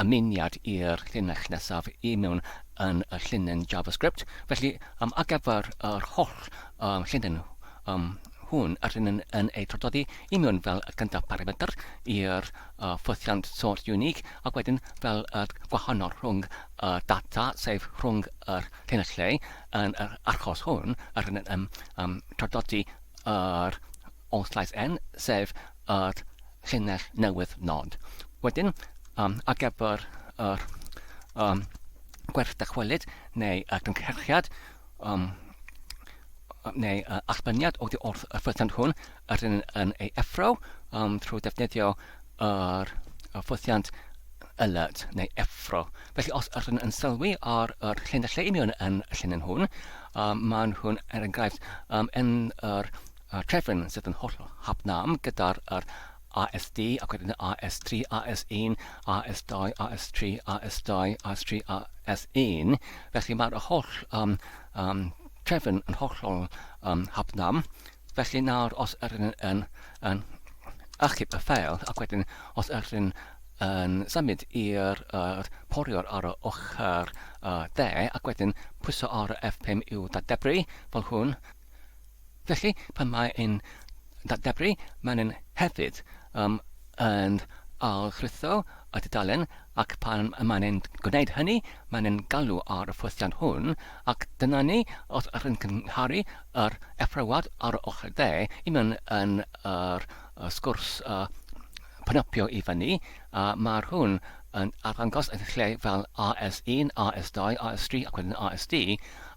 ymuniad i'r llinell nesaf i mewn yn y llinyn JavaScript. Felly, ar gyfer yr holl llinyn hwn, rydyn yn, yn ei traddodi i mewn fel y cyntaf parametr i'r ffwythiant sort unique, ac wedyn fel y gwahanol rhwng y data, sef rhwng yr llinellau, yn yr achos hwn, rydyn yn traddodi yr oll-llais N, sef yr llinell newydd nod. Wedyn, ar gyfer yr gwerth dychwelyd neu y gynhyrchiad, neu uh, allbyniad oddi wrth y ffwythiant hwn, rydyn yn ei effro trwy defnyddio yr ffwythiant alert neu effro. Felly os ydyn yn sylwi ar yr llinellau union yn y llinyn hwn, maen nhw'n er enghraifft yn yr trefn sydd yn hollol hapnam gyda'r yr ASD ac wedyn AS3, AS1, AS2, AS3, AS2, AS3, AS1. Felly mae'r holl trefn yn hollol hapnam. Felly nawr os ydyn yn, yn achub y ffeil ac wedyn os ydyn yn symud i'r er poriwr ar y ochr dde ac wedyn pwyso ar y F5 i'w dadebru fel hwn. Felly pan mae e'n dadebru mae'n yn hefyd yn ailchrytho y dudalen ac pan mae'n e'n gwneud hynny mae'n e'n galw ar y ffwythiant hwn ac dyna ni os ydych yn cymharu yr effrywad ar y ochr dde i mewn yn yr sgwrs panopio i fyny a mae'r hwn yn arddangos yn lle fel AS1, AS2, AS3 ac wedyn ASD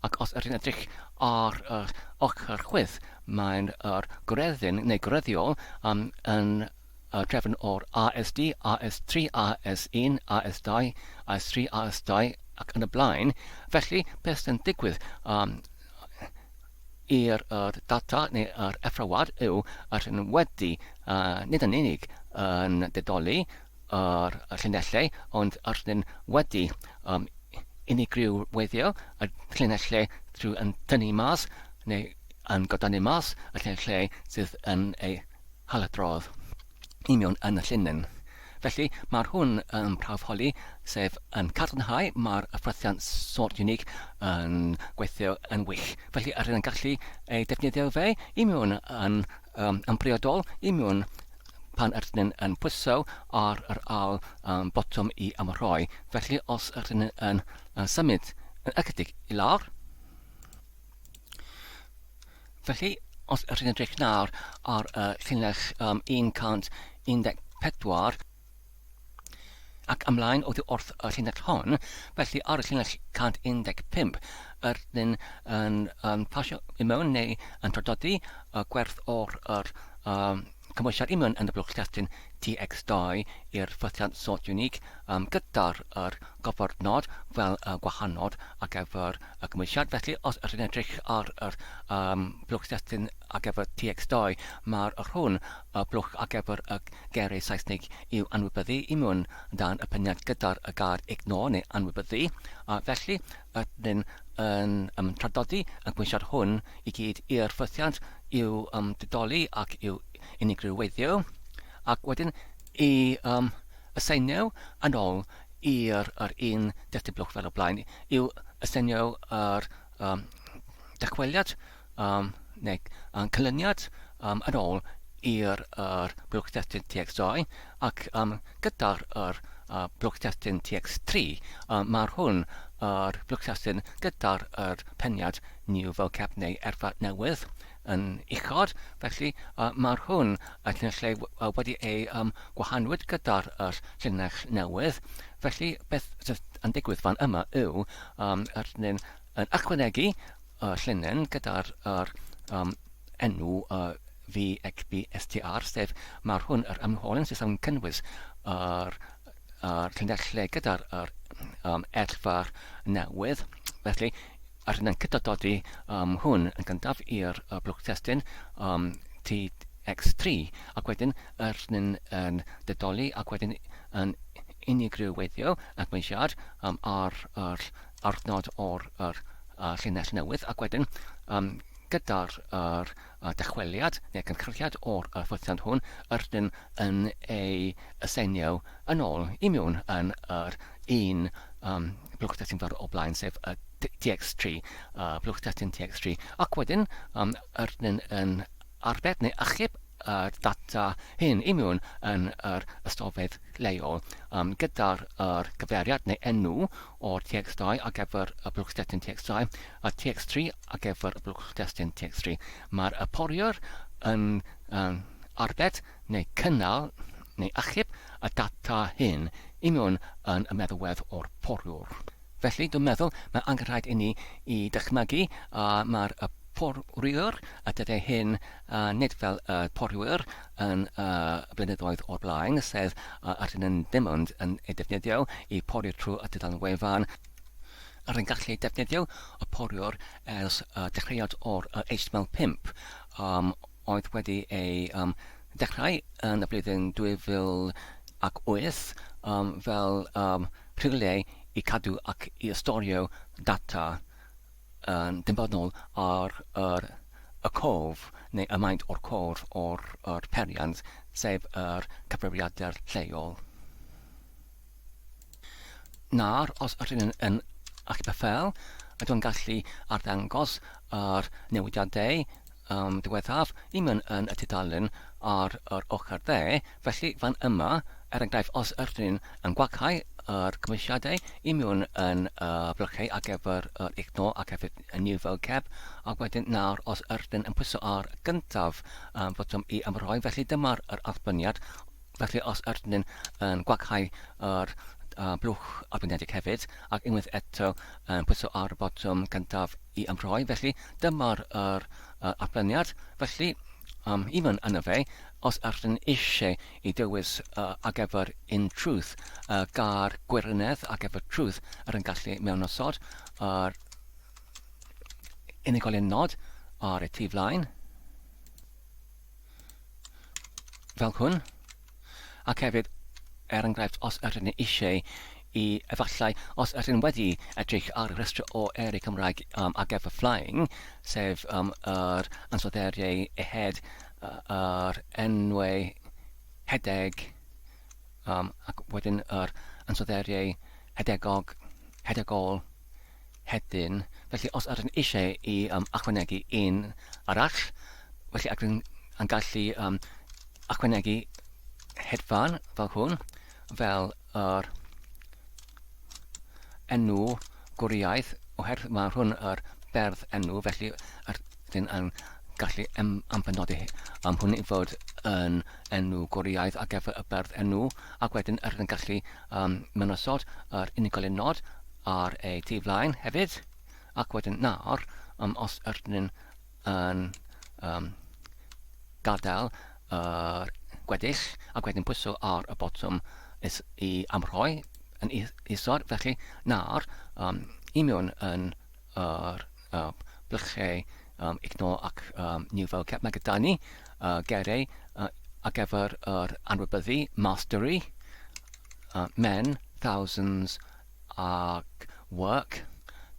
ac os ydych yn edrych ar yr ochr chwith mae'n yr gwreddyn neu gwreiddiol yn y drefn o'r ASD, AS3, AS1, AS2, AS3, AS2 ac yn y blaen. Felly, beth sy'n digwydd i'r yr data neu yr effrywad yw yr hyn wedi nid yn unig yn didoli yr llinellau, ond yr hyn wedi unigryw weithio y llinellau trwy yn tynnu mas neu yn godanu mas y llinellau sydd yn ei haladrodd i mewn yn y llinyn. Felly, mae'r hwn yn prawfholi, sef yn cadarnhau mae'r ffrwythiant sort unique yn gweithio yn wych. Felly, yr yn gallu ei defnyddio fe i mewn yn, yn briodol i mewn pan ydyn yn, yn pwyso ar yr ail botwm i ymrhoi. Felly, os ydyn yn, yn symud yn ychydig i lawr, Felly, os ydych chi'n edrych nawr ar y llinell 114 ac ymlaen oddi wrth y llinell hon, felly ar y llinell 115, yr ydyn yn pasio i mewn neu yn traddodi y gwerth o'r yr, um, cymhwysiad i mewn yn y blwch testun TX2 i'r ffythiant sort unique um, gyda'r yr gofodnod fel y gwahanod ar gyfer y cymhwysiad. Felly, os ydych chi'n edrych ar yr um, blwch testun ar gyfer TX2, mae'r yr hwn y blwch ar gyfer y geiriau Saesneg i'w anwybyddu i mewn dan y peniad gyda'r y gair ignore neu anwybyddu. A felly, ydyn yn um, traddodi y cymhwysiad hwn i gyd i'r ffythiant i'w um, didoli ac i'w unigryw weithio, ac wedyn i um, aseinio yn ôl i'r yr un destun blwch fel o blaen, i'w aseinio yr um, dychweliad um, neu um, canlyniad um, yn ôl i'r yr blwch testun TX2 ac um, gyda'r yr uh, blwch testun TX3 um, mae'r hwn yr blwch testun gyda'r yr peniad new vocab neu erfa newydd yn uchod, felly uh, mae'r hwn y llinellau uh, wedi ei um, gwahanwyd gyda'r yr llinell newydd. Felly beth sydd yn digwydd fan yma yw um, yr ni'n yn ychwanegu y llinell gyda'r yr um, enw uh, VXBSTR, sef mae'r hwn yr ymholyn sydd yn cynnwys yr, yr llinellau gyda'r yr, um, erfar newydd. Felly, ar hynny'n cydododi um, hwn yn gyntaf i'r uh, blwch testun um, TX3 ac wedyn yr hynny'n yn didoli ac wedyn yn unigryw weithio ac mae'n siarad um, ar yr arnod o'r yr, uh, llinell newydd ac wedyn um, gyda'r yr, uh, dychweliad neu cynhyrchiad o'r uh, ffwythiant hwn yr ydym yn ei aseinio yn ôl i mewn yn yr un um, blwch testun fel o blaen sef y TX3, uh, blwch testun TX3 ac wedyn um, yr ydym yn arbed neu achub y data hyn i mewn yn yr ystofedd leol um, gyda'r yr cyfeiriad neu enw o'r TX2 ar gyfer y blwch testun TX2 a TX3 ar gyfer y blwch testun TX3. Mae'r y poriwr yn, yn arbed neu cynnal neu achub y data hyn i mewn yn y meddalwedd o'r poriwr. Felly, dwi'n meddwl mae angenrhaid i ni i dychmygu a mae'r y porwyr y dyddiau hyn nid fel y porwyr yn y blynyddoedd o'r blaen, sef ydyn yn dim ond yn ei defnyddio i pori trwy y tudalen wefan, yr yn gallu defnyddio y poriwr ers y dechreuad o'r HTML5 um, oedd wedi ei um, dechrau yn y flwyddyn 2008 um, fel um, rhywle i cadw ac i ystorio data yn dibynnol ar yr, y cof neu y maint o'r cof o'r, yr periant, sef yr cyfrifiadur lleol. Nawr, os ydyn yn, yn achub y ffeil, ydw yn gallu arddangos yr newidiadau um, diwethaf i mewn yn y tudalen ar yr ochr dde, felly fan yma, er enghraifft, os ydyn yn gwacau yr cymwysiadau i mewn yn y blychau ar gyfer yr ignore ac hefyd y new vocab, ac wedyn nawr os ydyn yn pwyso ar gyntaf um, botwm i ymroi, felly dyma'r yr allbyniad. Felly os ydyn yn gwacau yr uh, blwch allbynedig hefyd, ac unwaith eto yn pwyso ar y botwm cyntaf i ymroi, felly dyma'r yr uh, allbyniad. Felly, um, i mewn yno fe, os ydyn eisiau i dewis uh, ar gyfer in truth, uh, gair gwirionedd ar gyfer truth, yr yn gallu mewnosod yr unigolyn nod ar y tu flaen, fel hwn. Ac hefyd, er enghraifft, os ydyn ni eisiau i, efallai, os ydyn wedi edrych ar y rhestr o eiriau Cymraeg um, ar gyfer flying, sef um, yr ansoddeiriau ehed, yr enwau hedeg, um, ac wedyn yr ansoddeiriau hedegog, hedegol, hedyn. Felly os ydyn eisiau i um, ychwanegu un arall, felly ac yn, yn gallu um, ychwanegu hedfan fel hwn, fel yr enw gwriaeth, oherwydd mae hwn yr berdd enw, felly ydyn yn gallu ambenodi am hwn i fod yn enw gwriaeth ar gyfer y berdd enw, ac wedyn ydyn yn gallu um, mynosod yr unigolyn nod ar ei tu flaen hefyd, ac wedyn nawr, um, os ydyn yn um, gadael yr gweddill ac wedyn pwyso ar y botwm is i amrhoi yn isod, felly nawr um, i mewn yn yr uh, blychau um, ignore ac um, new vocab, mae gyda ni uh, geiriau uh, ar gyfer yr anwybyddu, mastery, uh, men, thousands ac work.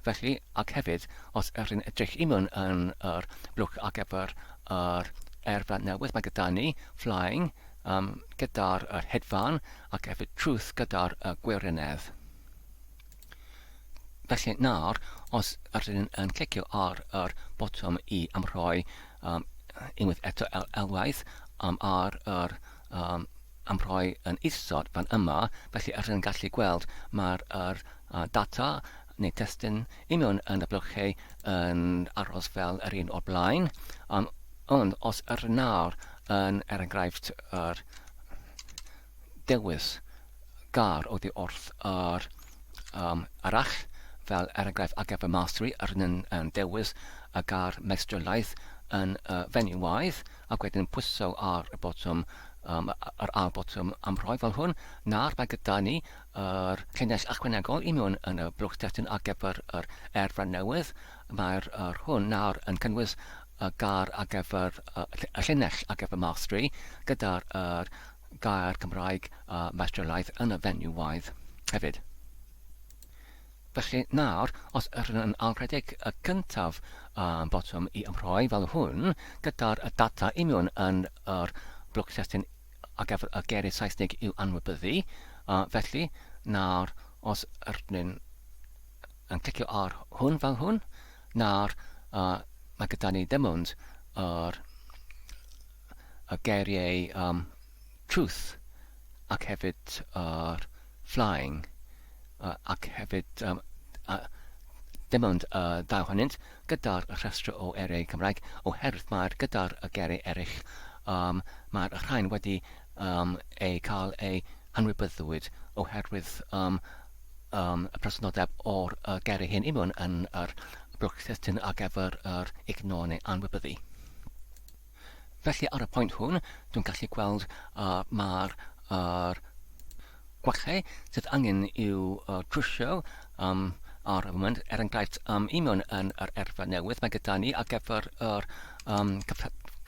Felly, ac hefyd, os ydych chi'n edrych i mewn yn yr blwch ar gyfer yr erfa newydd, mae gyda ni flying um, gyda'r yr hedfan ac hefyd truth gyda'r uh, gwirionedd. Felly nawr, os ydyn yn clicio ar yr botwm i amrhoi um, unwaith eto el elwaith um, ar yr um, amrhoi yn isod fan yma, felly ydyn yn gallu gweld mae'r yr, uh, data neu testun i mewn yn y blychau yn aros fel yr un o'r blaen. Um, ond os ydyn nawr yn, er enghraifft, yr dewis gair oddi wrth yr um, arall, fel er enghraifft ar gyfer mastery, yr yn, yn dewis y gair meistrolaeth yn y fenyw-waidd, ac wedyn pwyso ar y botwm, um, yr ail botwm am rhoi fel hwn. Nawr mae gyda ni yr llinell ychwanegol i mewn yn y blwch testun ar gyfer yr erfra newydd. Mae'r yr hwn nawr yn cynnwys y gair ar gyfer y llinell ar gyfer mastery gyda'r yr gair Cymraeg uh, meistrolaeth yn y fenyw-waidd hefyd. Felly nawr, os ydyn yn ailredeg y cyntaf um, botwm i ymrhoi fel hwn, gyda'r data union yn yr blwch testun ar gyfer y geiriau Saesneg i'w anwybyddu, uh, felly nawr os ydyn yn clicio ar hwn fel hwn, nawr uh, mae gyda ni dim ond yr, y geiriau um, truth ac hefyd yr flying ac hefyd um, uh, dim ond y uh, ddau ohonynt gyda'r rhestr o eiriau Cymraeg oherwydd mae'r gyda'r y geiriau eraill um, mae'r rhain wedi um, eu cael eu hanwybyddwyd oherwydd um, um, y presenoldeb o'r uh, geiriau hyn i mewn yn yr blwch testun ar gyfer yr ignore neu anwybyddu. Felly ar y pwynt hwn, dwi'n gallu gweld uh, mae'r uh, gwallau sydd angen i'w uh, trwsio um, ar y moment. Er enghraifft, um, i mewn yn yr erfa newydd, mae gyda ni ar gyfer yr um,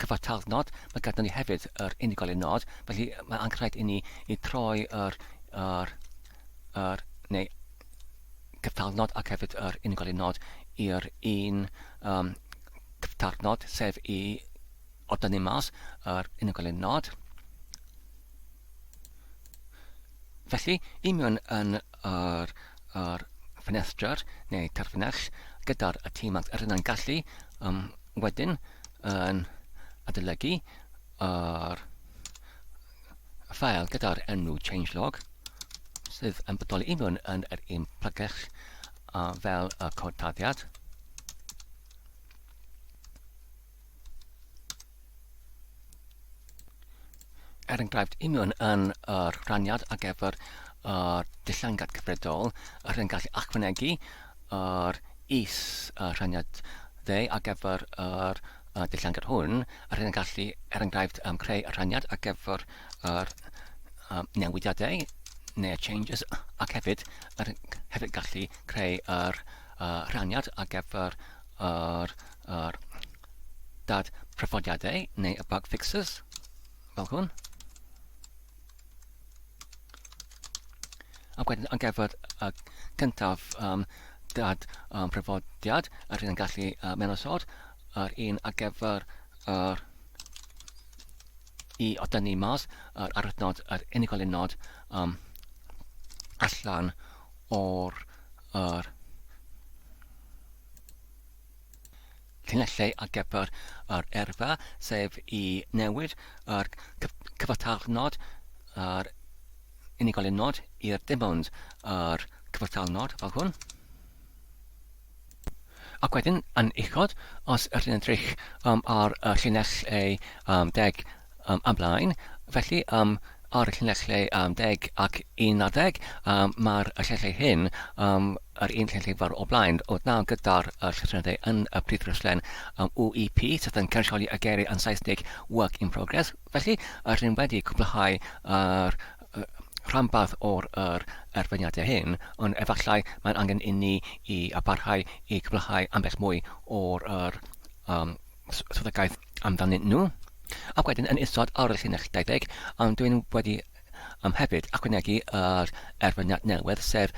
cyfartalnod, mae gyda ni hefyd yr unigolyn nod, felly mae angen i ni i troi yr, yr, yr neu cyfartalnod ac hefyd yr unigolyn nod i'r un um, cyftarnod, sef i o dynnu mas yr unigolyn nod. Felly, i mewn yn yr, yr ffenestr neu terfynell gyda'r y tîm ac yr yna'n gallu um, wedyn yn adolygu yr ffael gyda'r enw changelog sydd yn bodoli i mewn yn yr un plygell uh, fel y cod taddiad. Er enghraifft, union yn yr rhaniad ar gyfer yr dillangad cyfredol, yr yn gallu ychwanegu yr is y rhaniad dde ar gyfer yr dillangad hwn, yr yn gallu, er enghraifft, um, creu y rhaniad ar gyfer yr um, newidiadau neu changes ac hefyd, yr, hefyd gallu creu yr uh, rhaniad ar gyfer yr, yr dad prefodiadau neu y bug fixes fel hwn. Ac wedyn ar gyfer y cyntaf um, dad um, prefodiad, yr un yn gallu uh, menosod, yr un ar gyfer yr i o dynnu mas yr arwyddnod, yr unigolyn nod um, allan o'r yr llinellau ar gyfer yr erfa, sef i newid yr cyfartalnod, yr unigolyn nod, i'r dim ond yr cyfartalnod fel hwn. Ac wedyn, yn uchod, os ydych chi'n edrych um, ar y llinell ei um, deg um, ymlaen, felly um, Ar y llinellau um, 10 ac 11, um, mae'r llinellau hyn, um, yr un llinellau fel o blaen, oedd nawr gyda'r uh, llythrennau yn y prif rhestlen um, WIP, sydd yn cynrychioli y geiriau yn Saesneg Work in Progress. Felly, rydym wedi cwblhau yr rhanbarth o'r yr erfyniadau hyn, ond efallai mae'n angen inni i parhau i cwblhau ambell mwy o'r yr um, swyddogaeth amdanyn nhw. Ac wedyn yn isod ar y llinell 20, um, dwi'n wedi um, hefyd ychwanegu yr erfyniad newydd, sef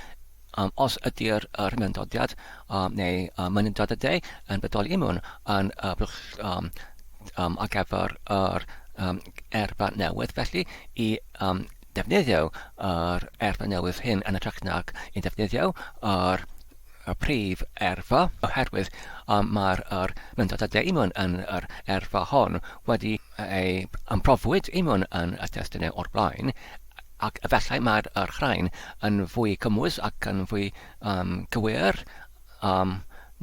um, os ydy'r yr myndodiad um, neu myneddiad y de yn bodoli i mewn yn y blwch um, um, ar gyfer yr um, erfa newydd, felly i um, defnyddio yr erfa newydd hyn yn hytrach nag i defnyddio yr y prif erfa, oherwydd um, mae'r yr myndod y de i mewn yn yr erfa hon wedi ei ymprofwyd i mewn yn y testunau o'r blaen, ac efallai mae'r yr rhain yn fwy cymwys ac yn fwy um, gywir um,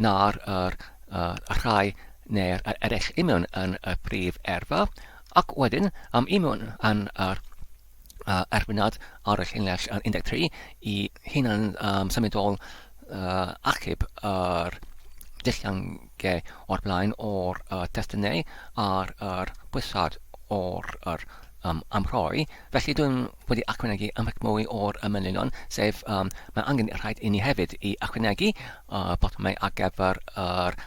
na'r yr, yr, y rhai neu'r eraill i mewn yn y prif erfa, ac wedyn um, i mewn yn yr uh, erfynad ar y llinell yn 13 i hunan um, symudol uh, achub yr dulliannau o'r blaen o'r uh, testunau a'r yr pwysad o'r yr, um, amrhoi. Felly dwi'n wedi ychwanegu ymhell mwy o'r manylion, sef um, mae angen rhaid i ni hefyd i ychwanegu uh, botymau ar gyfer yr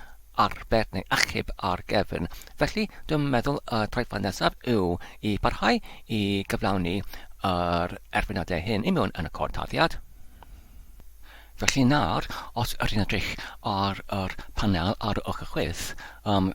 arbed neu achub ar gefn. Felly dwi'n meddwl y troedfan nesaf yw i barhau i gyflawni yr erfyniadau hyn i mewn yn y cod tarddiad. Felly nawr, os ydych chi'n edrych ar yr panel ar y ochr chwith, um,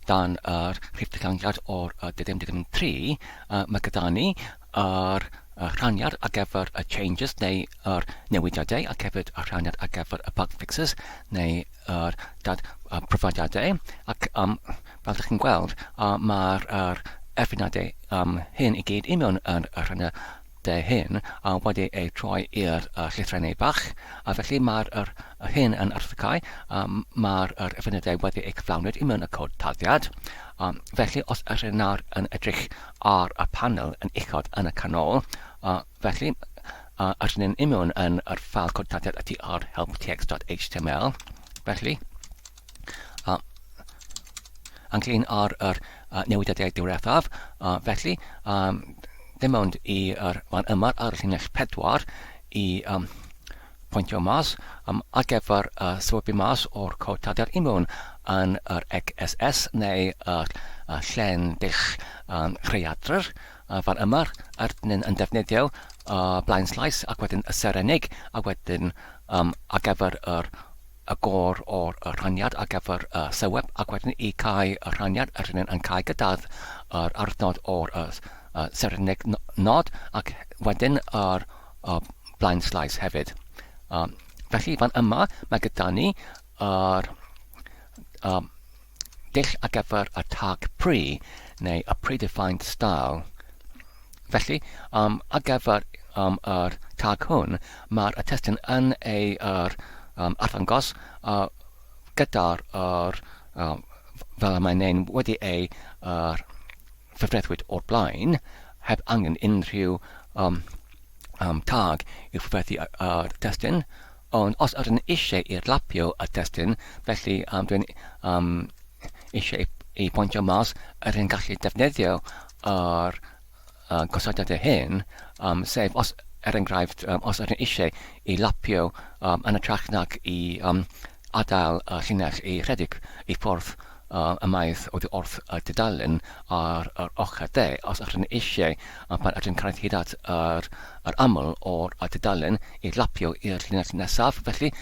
dan yr rhif dillaniad o'r uh, 23, uh, mae gyda ni yr uh, rhaniad ar gyfer y changes neu yr newidiadau ac hefyd y rhaniad ar gyfer y bug fixes neu yr dad uh, profiadau ac um, fel ydych chi'n gweld uh, mae'r er erfyniadau um, hyn i gyd i mewn yn y rhaniad de hyn a wedi eu troi i'r llythrennau bach, a felly mae'r yr, hyn yn arddegau, mae'r yr efenydau wedi eu cyflawnwyd i mewn y cod tarddiad. Um, felly, os ydych nawr yn edrych ar y panel yn uchod yn y canol, uh, felly, uh, ydyn ni'n union yn yr ffeil cod tarddiad ydy ar helptx.html. Felly, uh, ynglyn â'r yr, uh, newidiadau diwethaf, uh, felly, um, dim ond i yr fan yma ar y llinell 4 i um, pwyntio mas um, ar gyfer uh, swybu mas o'r cod tarddiad i mewn yn yr XSS neu yr uh, llen dull um, rhaeadr uh, fan yma ydyn yn defnyddio uh, blaen slaes ac wedyn y serenig ac wedyn um, ar gyfer yr y gor o'r rhaniad ar gyfer y sylweb ac wedyn i cau y rhaniad yr hyn yn cau gyda'r yr arddnod o'r y, y sereneg nod ac wedyn yr y blaen slaes hefyd. Um, felly fan yma mae gyda ni yr um, dull ar gyfer y tag pre neu y predefined style. Felly, um, ar gyfer um, yr tag hwn, mae'r testun yn ei yr, um, arddangos uh, gyda'r yr, um, fel y mae'n ein wedi ei yr, ffefrethwyd o'r blaen, heb angen unrhyw um, um, tag i'w ffefrethu yr testun, ond os ydyn eisiau i'r lapio y testun, felly um, dwi'n um, eisiau i pwyntio mas, ydyn gallu defnyddio yr uh, gosodiadau hyn, um, sef os, er enghraifft, um, os ydyn eisiau i lapio um, yn ytrach nag i um, adael y llinell i rhedeg i ffwrdd uh, ymaith oddi wrth y dudalen ar yr ochr dde, os ydyn eisiau, um, pan ydyn cyrraedd hyd at yr, yr aml o'r y dudalen i lapio i'r llinell nesaf, felly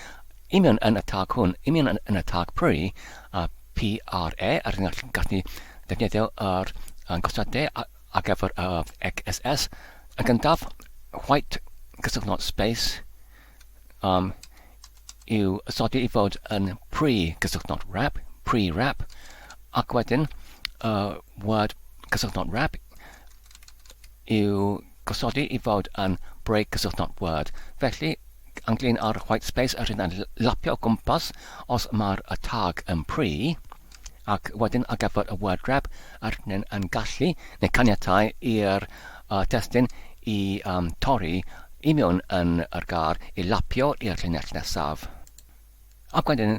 i mewn yn y tag hwn, i mewn yn, yn y tag pre, uh, PRE, a rydyn ni'n gallu defnyddio yr gosodiadau ar gyfer y XSS. Yn gyntaf, white cysylltnod space um, i'w ysodi i fod yn pre-cysylltnod wrap, pre-wrap, ac wedyn y uh, word cysylltnod wrap i'w gosodi i fod yn break cysylltnod word. Felly, ynglyn â'r white space yr hyn yn lapio o gwmpas os mae'r y tag yn pre, ac wedyn ar gyfer y word wrap yr hyn yn gallu neu caniatau i'r uh, testun i um, torri i mewn yn yr gar i lapio i'r llinell nesaf. Ac wedyn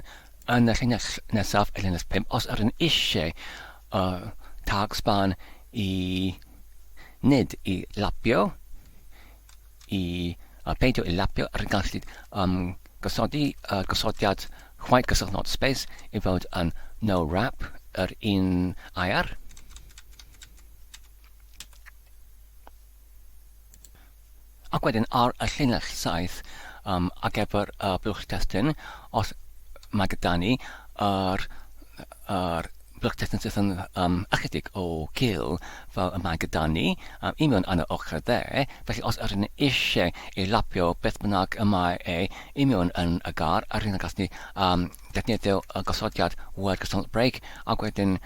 yn y llinell nesaf, y llinell 5, os ydyn eisiau uh, tag span i nid i lapio, i uh, peidio i lapio, rydyn gallu um, gosodi uh, gosodiad white gysylltnod space i fod yn no wrap yr un air. Ac wedyn ar y llinell 7 um, ar gyfer y blwch testun, os mae gyda ni yr, yr blwch testun sydd yn um, ychydig o gil fel y mae gyda ni um, i mewn yn y ochr dde, felly os ydyn ni eisiau ei lapio beth bynnag y mae e i mewn yn y gar, ydyn ni'n gallu um, defnyddio y gosodiad word gosod break ac wedyn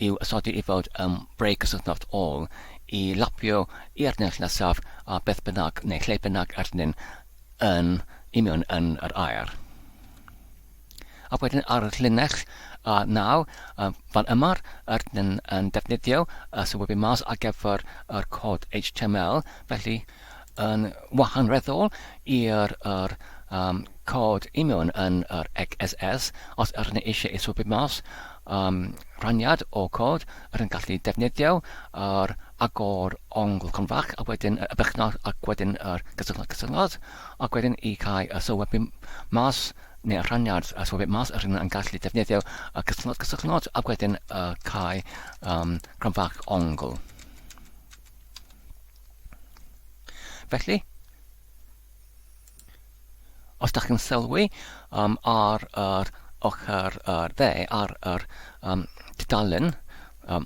i'w ysodi i fod yn break cysylltnod ôl i lapio i'r llinell nesaf a beth bynnag neu lle bynnag ydyn yn i mewn yn yr aer. Ac wedyn ar y llinell 9, fan yma, rydyn yn defnyddio y sylwebu mas ar gyfer yr cod HTML, felly yn wahanreddol i'r yr, um, cod i mewn yn yr XSS, os ydyn ni eisiau ei sylwebu mas um, rhaniad o cod, rydyn gallu defnyddio yr agor ongl confach a wedyn y bychnod ac wedyn yr gysylltnod cysylltnod ac wedyn i cael y sylwebu mas neu y rhaniad y sylwebu mas rydyn yn gallu defnyddio y cysylltnod cysylltnod ac wedyn y cael um, cronfach ongl. Felly, os da chi'n sylwi um, ar yr ochr yr dde, ar yr um, tudalen um,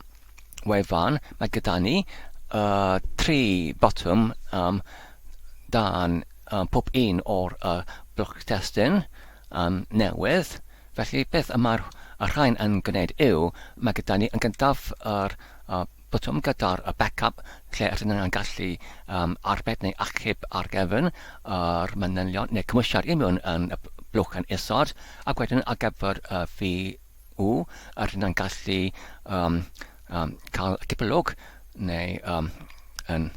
wefan, mae gyda ni uh, tri botwm um, dan um, pob un o'r uh, blwch testun um, newydd. Felly beth y mae'r y rhain yn gwneud yw, mae gyda ni yn gyntaf yr uh, botwm gyda'r y backup lle ydyn ni'n gallu um, arbed neu achub ar gefn yr manylion neu cymwysiad i mewn yn y blwch yn isod ac wedyn ar gyfer y fi U ydyn ni'n gallu um, um, cael cipolwg neu um, yn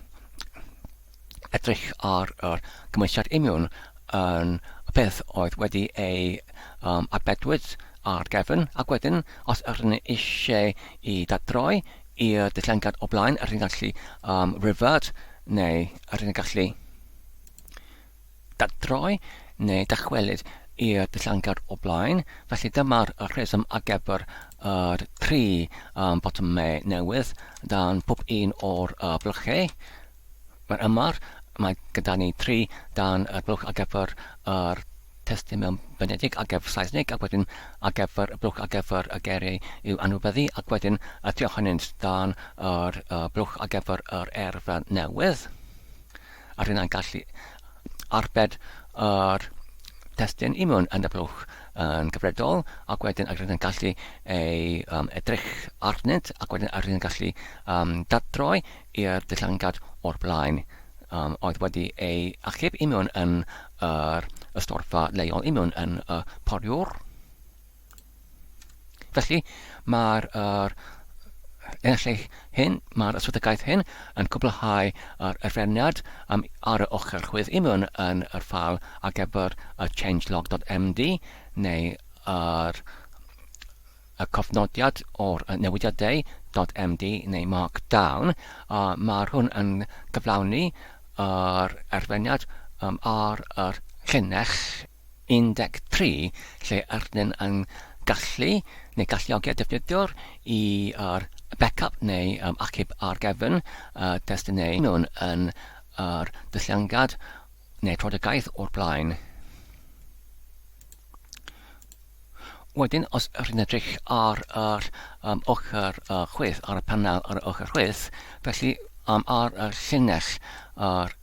edrych ar yr cymwysiad imiwn yn y peth oedd wedi ei um, arbedwyd ar gefn, ac wedyn, os ydyn ni eisiau i dadroi i'r dillengad o blaen, ydyn ni'n gallu um, revert, neu ydyn ni'n gallu dadroi neu dychwelyd i'r dillangad o blaen. Felly dyma'r rheswm ar gyfer yr tri um, botymau newydd dan pob un o'r uh, blychau. Mae'r yma, mae gyda ni tri dan y blwch ar gyfer yr testun mewn benedig ar gyfer Saesneg ac wedyn ar gyfer y blwch ar gyfer y geiriau i'w anwybyddu ac wedyn y tri ohonynt dan yr uh, blwch ar gyfer yr erfa newydd. A rhywun gallu arbed yr testun i mewn yn y blwch yn gyfredol ac wedyn ac rydyn gallu ei um, edrych arnynt ac wedyn a rydyn gallu um, dadroi i'r dillangad o'r blaen um, oedd wedi ei achub i mewn yn yr ystorfa leol i mewn yn y poriwr. Felly, mae'r yr enillau hyn, mae'r yswyddogaeth hyn yn cwblhau yr arferiad um, ar y ochr chwith i mewn yn yr ffeil ar gyfer y changelog.md neu yr y cofnodiad o'r newidiadau .md neu markdown, a mae'r hwn yn cyflawni yr arferiad um, ar yr llinell 13 lle ydyn yn gallu neu galluogi y defnyddiwr i yr backup neu um, achub ar gefn y testunau mewn yn yr dylluangad neu troedigaeth o'r blaen. Wedyn, os ydyn edrych ar yr um, ochr uh, chwith, ar y panel ar y ochr chwith, felly um, ar y llinell yr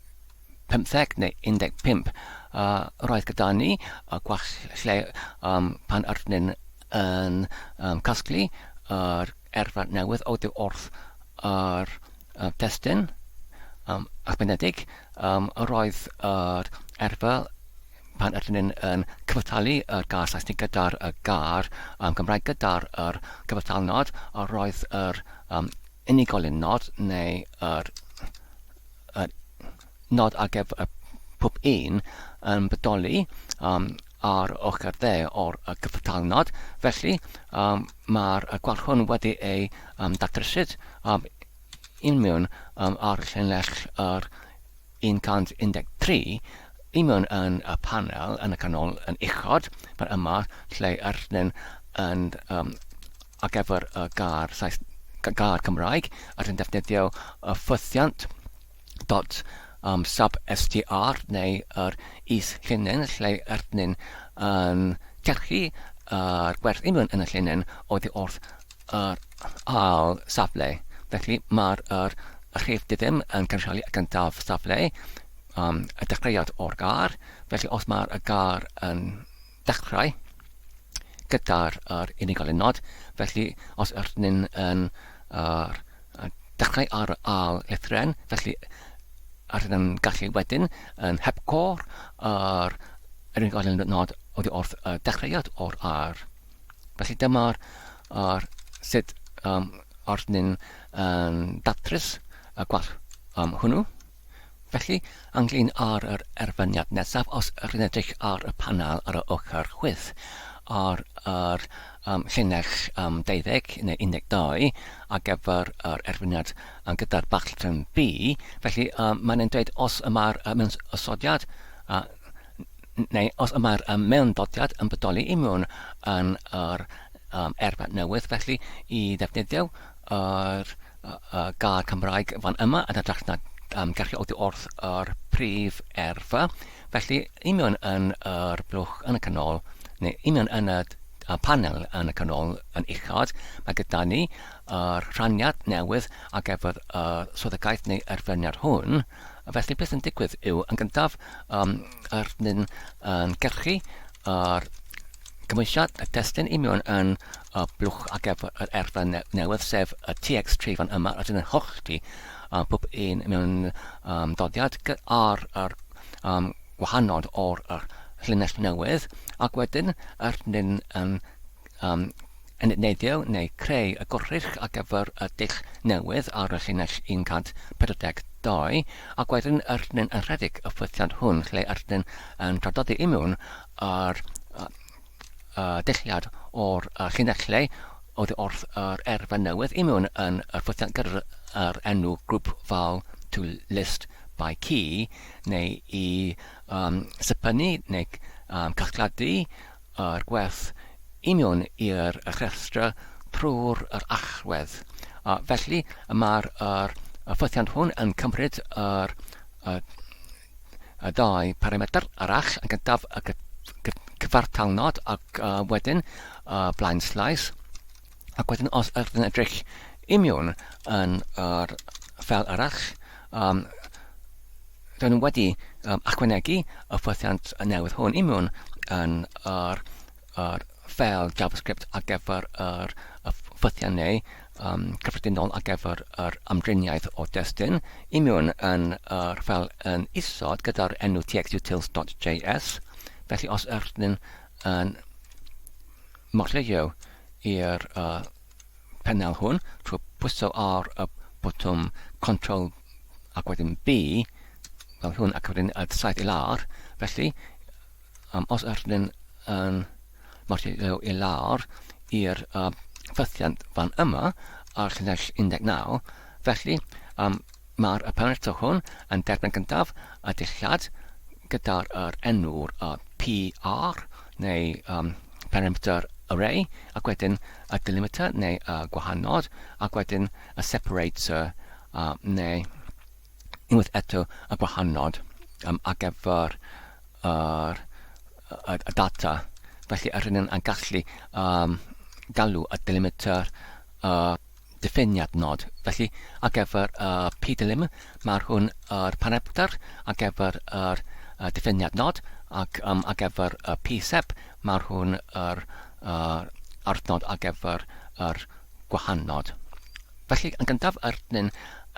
15 neu 15 uh, roedd gyda ni y gwall lle um, pan ydyn yn um, casglu yr erfa newydd oddi wrth yr uh, testun um, arbenedig, um, roedd yr erfa pan ydyn ni'n yn cyfartalu yr gair Saesneg gyda'r y gair um, Gymraeg gyda'r yr cyfartalnod, roedd yr um, unigolyn nod neu yr, yr nod ar gyfer y pob un yn bodoli um, ar ochr dde o'r cyfartalnod, felly um, mae'r gwall hwn wedi ei um, datrysyd um, union um, ar llinell yr 113 union yn y panel yn y canol yn uchod, fan yma lle yr ydyn yn um, ar gyfer y gair, Sais, gair Cymraeg, yr yn defnyddio y ffwythiant dot um, sub str neu yr is llinyn lle yr ydyn yn cyrchu yr gwerth union yn y llinyn oddi wrth yr ail safle. Felly mae'r yr rhif diddim yn cynrychioli y gyntaf safle, um, y dechreuad o'r gair. Felly os mae'r y gair yn dechrau gyda'r yr unigolyn nod, felly os ydyn ni'n yn yr, dechrau ar y ail lythrен, felly rydyn yn gallu wedyn yn hepgor yr unigolyn nod oddi wrth y dechreuad o'r air. Felly dyma'r ar sut um, rydyn ni'n um, datrys y gwall um, hwnnw. Felly, ynglyn â'r yr erfyniad nesaf, os rydyn edrych ar y panel ar y ochr chwith ar yr um, llinell um, 20 neu 12 ar gyfer yr erfyniad um, gyda'r bachllun B, felly um, mae'n dweud os y mae'r um, osodiad uh, neu os y mae'r um, mewndodiad yn bodoli i mewn yn yr um, erfa newydd, felly i ddefnyddio yr uh, gair Cymraeg fan yma yn hytrach na um, gallu oddi wrth yr prif erfa. Felly, i mewn yn yr blwch yn y canol, neu i mewn yn y y panel yn y canol yn uchod, mae gyda ni yr rhaniad newydd ar gyfer y swyddogaeth neu erfyniad hwn. Felly beth sy'n digwydd yw, yn gyntaf, um, yr ni'n yn gyrchu yr cymwysiad y testun i mewn yn y blwch ar gyfer yr erfa newydd, sef y TX3 fan yma, rydyn yn hollti pob un mewn um, doddiad ar yr um, gwahanol o'r yr llinell newydd, ac wedyn yr ni'n yn um, Enydneiddio neu creu y gwrthrych ar gyfer y dull newydd ar y llinell 142, ac wedyn yr ydyn yn rhedeg y ffwythiant hwn lle yr ydyn yn traddodi i mewn yr dulliad o'r llinellau oddi wrth yr erfa newydd i mewn yn y ffwythiant gyda'r enw group val to list by key neu i um, sypynu neu um, casgladu yr gwerth union i'r rhestr trwy'r yr allwedd. A felly y mae'r yr, y ffwythiant hwn yn cymryd yr, y, y ddau parametr arall, yn gyntaf y cyfartalnod ac uh, wedyn y blaen slaes. Ac wedyn os ydych yn edrych union yn yr ffel arall, um, Rydyn nhw wedi um, ychwanegu y ffwythiant newydd hwn i mewn yn yr, yr ffeil JavaScript ar gyfer yr, y ffwythiant neu um, cyffredinol ar gyfer yr amdriniaeth o destun i mewn yn yr ffeil yn isod gyda'r enw txutils.js. Felly os ydyn yn morleuo i'r uh, panel hwn trwy pwyso ar y botwm Ctrl ac wedyn B, fel hwn, ac wedyn y saeth i lawr. Felly, um, os ydyn yn marcio i lawr i'r uh, ffythiant fan yma ar llinell 19, felly um, mae'r parametr hwn yn derbyn gyntaf y dillad gyda'r yr enw'r uh, PR neu um, parameter array ac wedyn y delimiter neu y gwahanod ac wedyn y separator uh, neu unwaith eto y gwahanod um, ar gyfer yr, y, y data. Felly yr hyn yn gallu um, galw y delimiter uh, diffiniad nod. Felly, ar gyfer y pdlim, mae'r hwn yr parameter ar gyfer yr uh, diffiniad nod, ac um, ar gyfer y psep, mae'r hwn yr uh, arthnod ar gyfer yr gwahanod. Felly, yn gyntaf, yr ydyn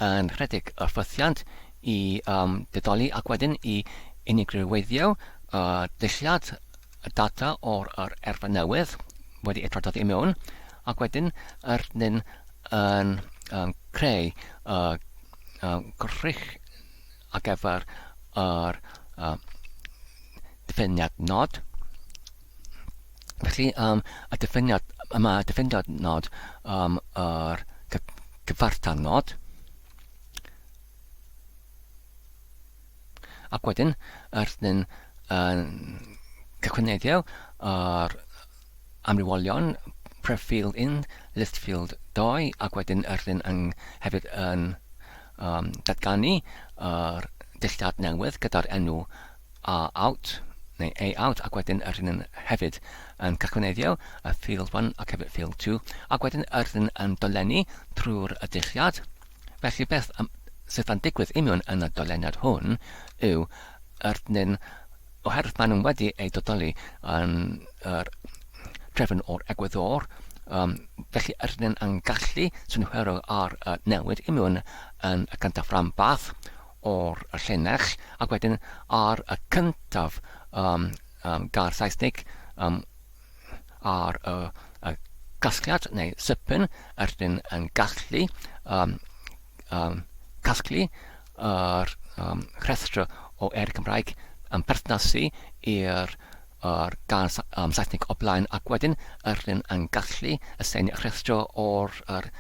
yn rhedeg y ffythiant i um, didoli ac wedyn i unigryweiddio y dulliad y data o'r yr erfa newydd wedi ei traddodi i mewn, ac wedyn yr ydyn yn, yn creu y, y gwrthrych ar gyfer yr diffiniad nod. Felly, y diffiniad, mae diffiniad nod yr cyfartal nod. Ac wedyn, rydyn yn cychwynneiddio yr amrywiolion pref field 1, list field 2, ac wedyn rydyn yn hefyd yn datganu yr dillad newydd gyda'r enw A out neu A out, ac wedyn rydyn yn hefyd yn cychwynneiddio y field 1 ac hefyd field 2, ac wedyn rydyn yn dolenni trwy'r dulliad. Felly beth sydd yn digwydd union yn y doleniad hwn yw rydyn, oherwydd maen nhw wedi eu dodoli yn yr trefn o'r egwyddor, felly rydyn yn gallu synhwyro ar y newid union yn y cyntaf rhanbarth o'r llinell, ac wedyn ar y cyntaf gair Saesneg ar y, y casgliad neu sypyn, rydyn yn gallu casglu yr rhestr o eiriau Cymraeg yn perthnasu i'r yr gair Saesneg o blaen, ac wedyn rydyn yn gallu ysgrifennu rhestr o'r yr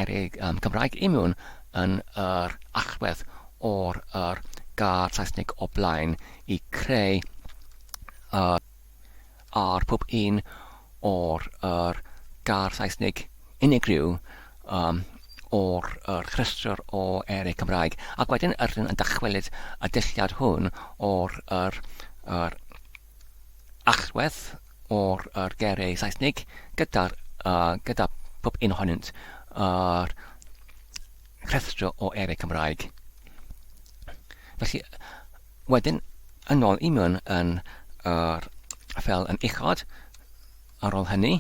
eiriau Cymraeg i mewn yn yr allwedd o'r yr gair Saesneg o blaen i creu yr ar pob un o'r yr gair Saesneg unigryw o'r yr rhestr o eiriau Cymraeg, ac wedyn rydyn yn dychwelyd y dulliad hwn o'r yr yr allwedd o'r yr geiriau Saesneg gyda'r uh, gyda pob un ohonynt yr rhestr o eiriau Cymraeg. Felly, wedyn, yn ôl i mewn yn yr fel yn uchod, ar ôl hynny,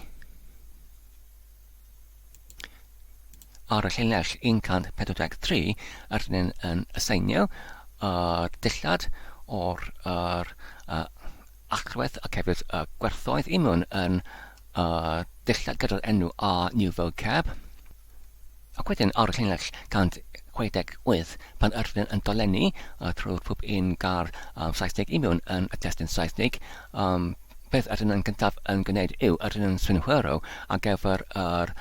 ar y llinell 143, rydyn ni'n yn aseinio yr dillad o'r yr, allwedd ac hefyd y gwerthoedd i mewn yn y dillad gyda'r enw A New Vocab. Ac wedyn ar y llinell 168, pan ydyn yn dolenni trwy'r pob un gair Saesneg i mewn yn y testun Saesneg, beth ydyn yn gyntaf yn gwneud yw ydyn yn synhwyro ar gyfer yr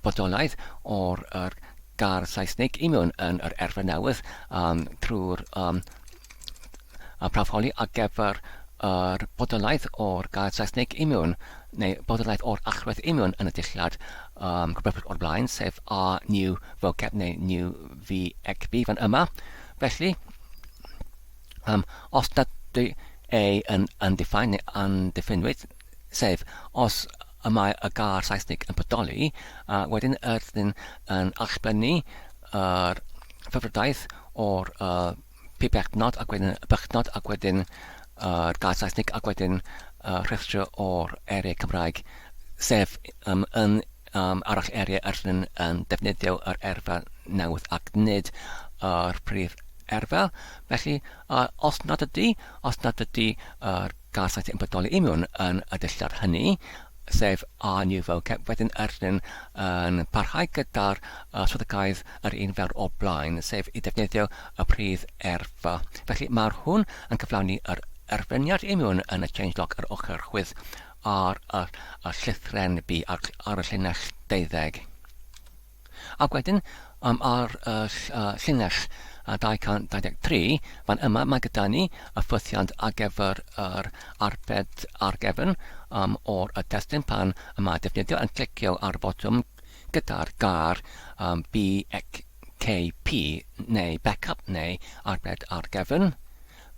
bodolaeth o'r yr gair Saesneg i mewn yn yr erfa newydd trwy'r prawfholi ar gyfer yr bodolaeth o'r gair Saesneg i mewn, neu bodolaeth o'r allwedd i mewn yn y dillad cyfrifwyd o'r blaen, sef A new vocab neu new VXB fan yma. Felly, os nad ydy A yn undefined neu undeffinwyd, sef os y mae y gair Saesneg yn bodoli, wedyn ydyn yn allblennu yr ffefrydaeth o'r pibechnod ac wedyn y bychnod ac wedyn yr gair Saesneg ac wedyn y rhestr o'r eiriau Cymraeg, sef um, yn um, arall eiriau ydyn yn defnyddio yr erfa newydd ac nid yr prif erfa. Felly, os nad ydy, os nad ydy yr gair Saesneg yn bodoli i mewn yn y dillad hynny, sef A New Vocab, wedyn ydyn yn parhau gyda'r swyddogaeth yr un fel o'r blaen, sef i ddefnyddio y pridd erfa. Felly mae'r hwn yn cyflawni yr erfyniad i mewn yn y changelog yr ochr chwith ar y, y llythren B ar, ar y llinell deuddeg. Ac wedyn, ar y llinell 223, fan yma mae gyda ni y ffwythiant ar gyfer yr arbed ar gefn o'r y testun pan y mae defnyddio yn clicio ar y botwm gyda'r gair BKP neu backup neu arbed ar gefn.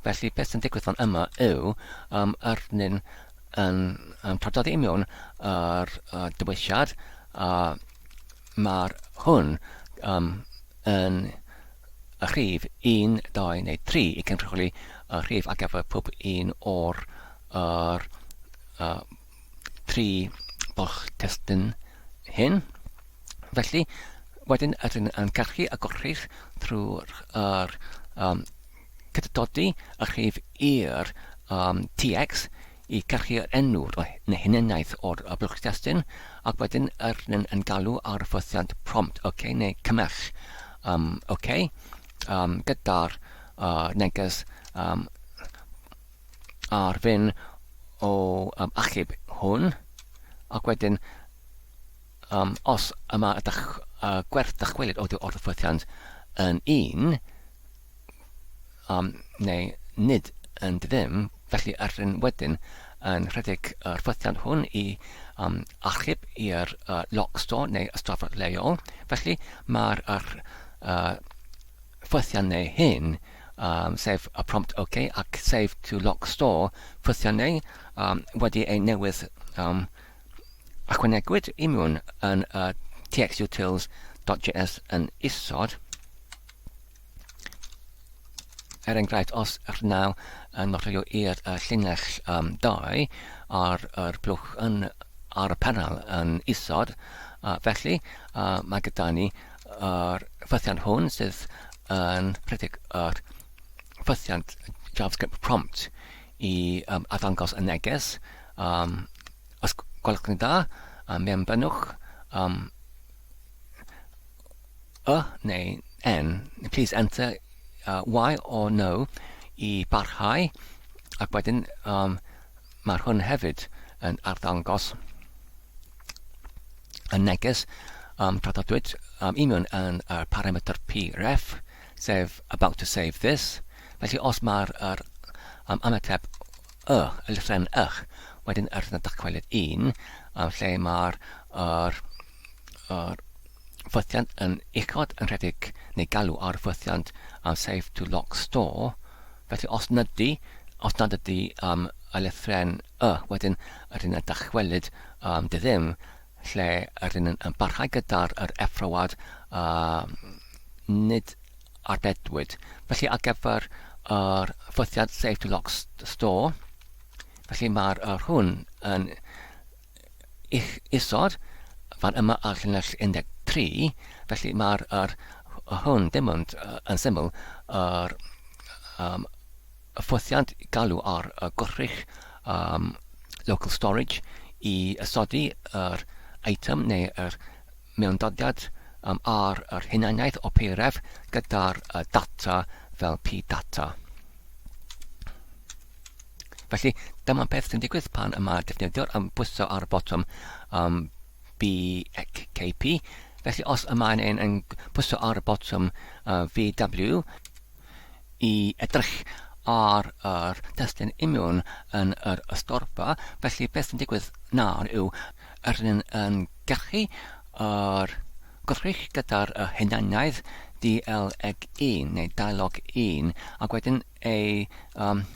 Felly beth sy'n digwydd fan yma yw yr ni'n yn traddodi i mewn yr dewisiad a Mae'r hwn um, yn y rhif 1, 2 neu 3 i cynrychioli y rhif ar gyfer pob un o'r yr, tri bwlch testun hyn. Felly, wedyn ydyn yn gallu y gorchudd trwy'r yr, cydododi y rhif i'r TX i gyrchu'r enw neu hunaniaeth o'r blwch testun, ac wedyn yr yn, yn galw ar ffwythiant prompt, ok, neu cymell, ok, gyda'r neges um, ar fin o um, achub hwn, ac wedyn um, os yma y dych, uh, gwerth dychwelyd oddi wrth y ffwythiant yn un, um, neu nid yn ddim, felly yr hyn wedyn yn rhedeg yr ffwythiant hwn i um, achub i'r uh, lock store neu ystafell leol. Felly mae'r er, uh, ffwythiannau hyn, um, sef y prompt OK ac save to lock store ffwythiannau um, wedi ei newydd um, ychwanegwyd i mewn yn y txutils.js yn isod. Er enghraifft, os ydych naw yn nodwyo i'r llinell um, 2 ar yr blwch yn, ar y panel yn isod, felly uh, mae gyda ni yr ffythiant hwn sydd yn rhedeg yr ffythiant JavaScript prompt i um, arddangos y neges. Um, os gwelwch yn dda, um, mewnbynnwch um, Y neu N, please enter uh, Y or no i barhau, ac wedyn um, mae'r hwn hefyd yn arddangos y neges um, traddodwyd um, i mewn yn y parametr pref, sef about to save this. Felly os mae'r er, um, ymateb y, y llythrennau ych, wedyn yr yn dychwelyd un, um, lle mae'r er, er ffythiant yn uchod yn rhedeg neu galw ar ffythiant am save to lock store, felly os nad ydy, os nad ydy um, y lythren y, wedyn ydyn yn dychwelyd um, dy ddim, lle ydyn yn, yn barhau gyda'r yr effroad uh, nid arbedwyd. Felly ar gyfer yr ffythiant save to lock store, felly mae'r yr hwn yn ich isod, fan yma ar llinell 13, felly mae'r yr, hwn dim ond yn syml yr um, y ffwythiant galw ar y gwrthrych um, local storage i ysodi yr eitem neu yr mewndodiad um, ar yr hunaniaeth o PRF gyda'r uh, data fel pdata. Felly, dyma beth sy'n digwydd pan y mae defnyddiwr yn pwyso ar y botwm um, BKP. Felly, os y mae'n un yn pwyso ar y botwm uh, VW i edrych ar yr testun imiwn yn yr ystorfa, felly beth sy'n digwydd nawr yw yr un yn gallu yr gwrthrych gyda'r hunaniaeth DLEG1 neu Dialog 1 ac wedyn ei um,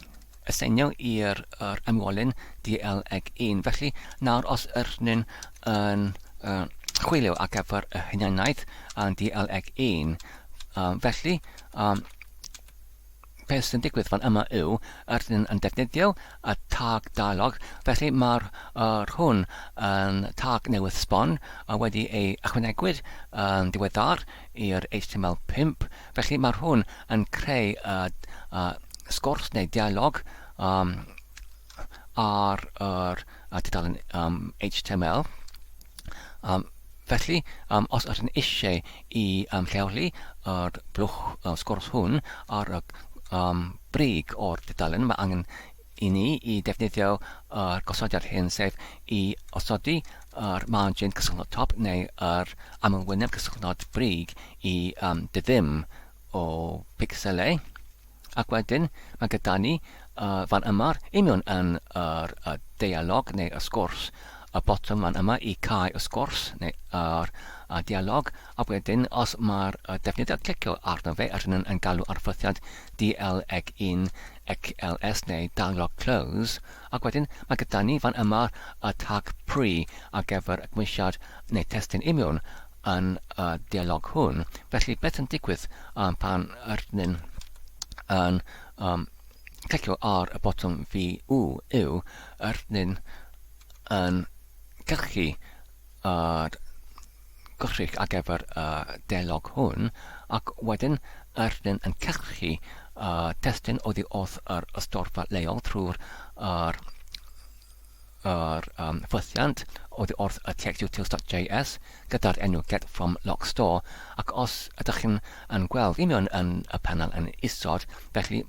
aseinio i'r yr ymwolyn DLEG1. Felly, nawr os yr ni'n yn uh, chwilio ar gyfer y hunaniaeth yn DLEG1, um, felly, um, beth sy'n digwydd fan yma yw, yr ni'n yn defnyddio y tag dialog, felly mae'r uh, hwn yn tag newydd sbon a wedi ei ychwanegwyd yn diweddar i'r HTML5, Felly mae'r hwn yn creu y, y sgwrs neu dialog um, ar yr y tudalen um, HTML. Um, felly, um, os ydyn eisiau i um, lleoli yr blwch uh, sgwrs hwn ar y um, brig o'r tudalen, mae angen i ni i defnyddio yr gosodiad hyn, sef i osodi yr margin cysylltnod top neu yr amlwyneb cysylltnod brig i um, dy ddim o picselau. Ac wedyn mae gyda ni uh, fan yma'r union yn yr uh, deialog neu y sgwrs, y botwm fan yma i cau y sgwrs neu yr uh, dialog, a wedyn os mae'r uh, defnyddiwr clicio arno fe, rydyn yn, yn galw ar ffythiant DLEG1 XLS neu dialog close, ac wedyn mae gyda ni fan yma y tag pre ar gyfer y gymwysiad neu testun imiwn yn y dialog hwn. Felly beth yn digwydd um, pan ydyn yn um, clicio ar y botwm VU yw ydyn yn cyrchu yr gwrthrych ar gyfer y dialog hwn ac wedyn ydyn yn cyrchu y testun oddi wrth yr ystorfa leol trwy'r yr, yr um, ffwythiant oddi wrth y txutils.js gyda'r enw get from lock store ac os ydych chi'n yn gweld i mewn yn y panel yn isod, felly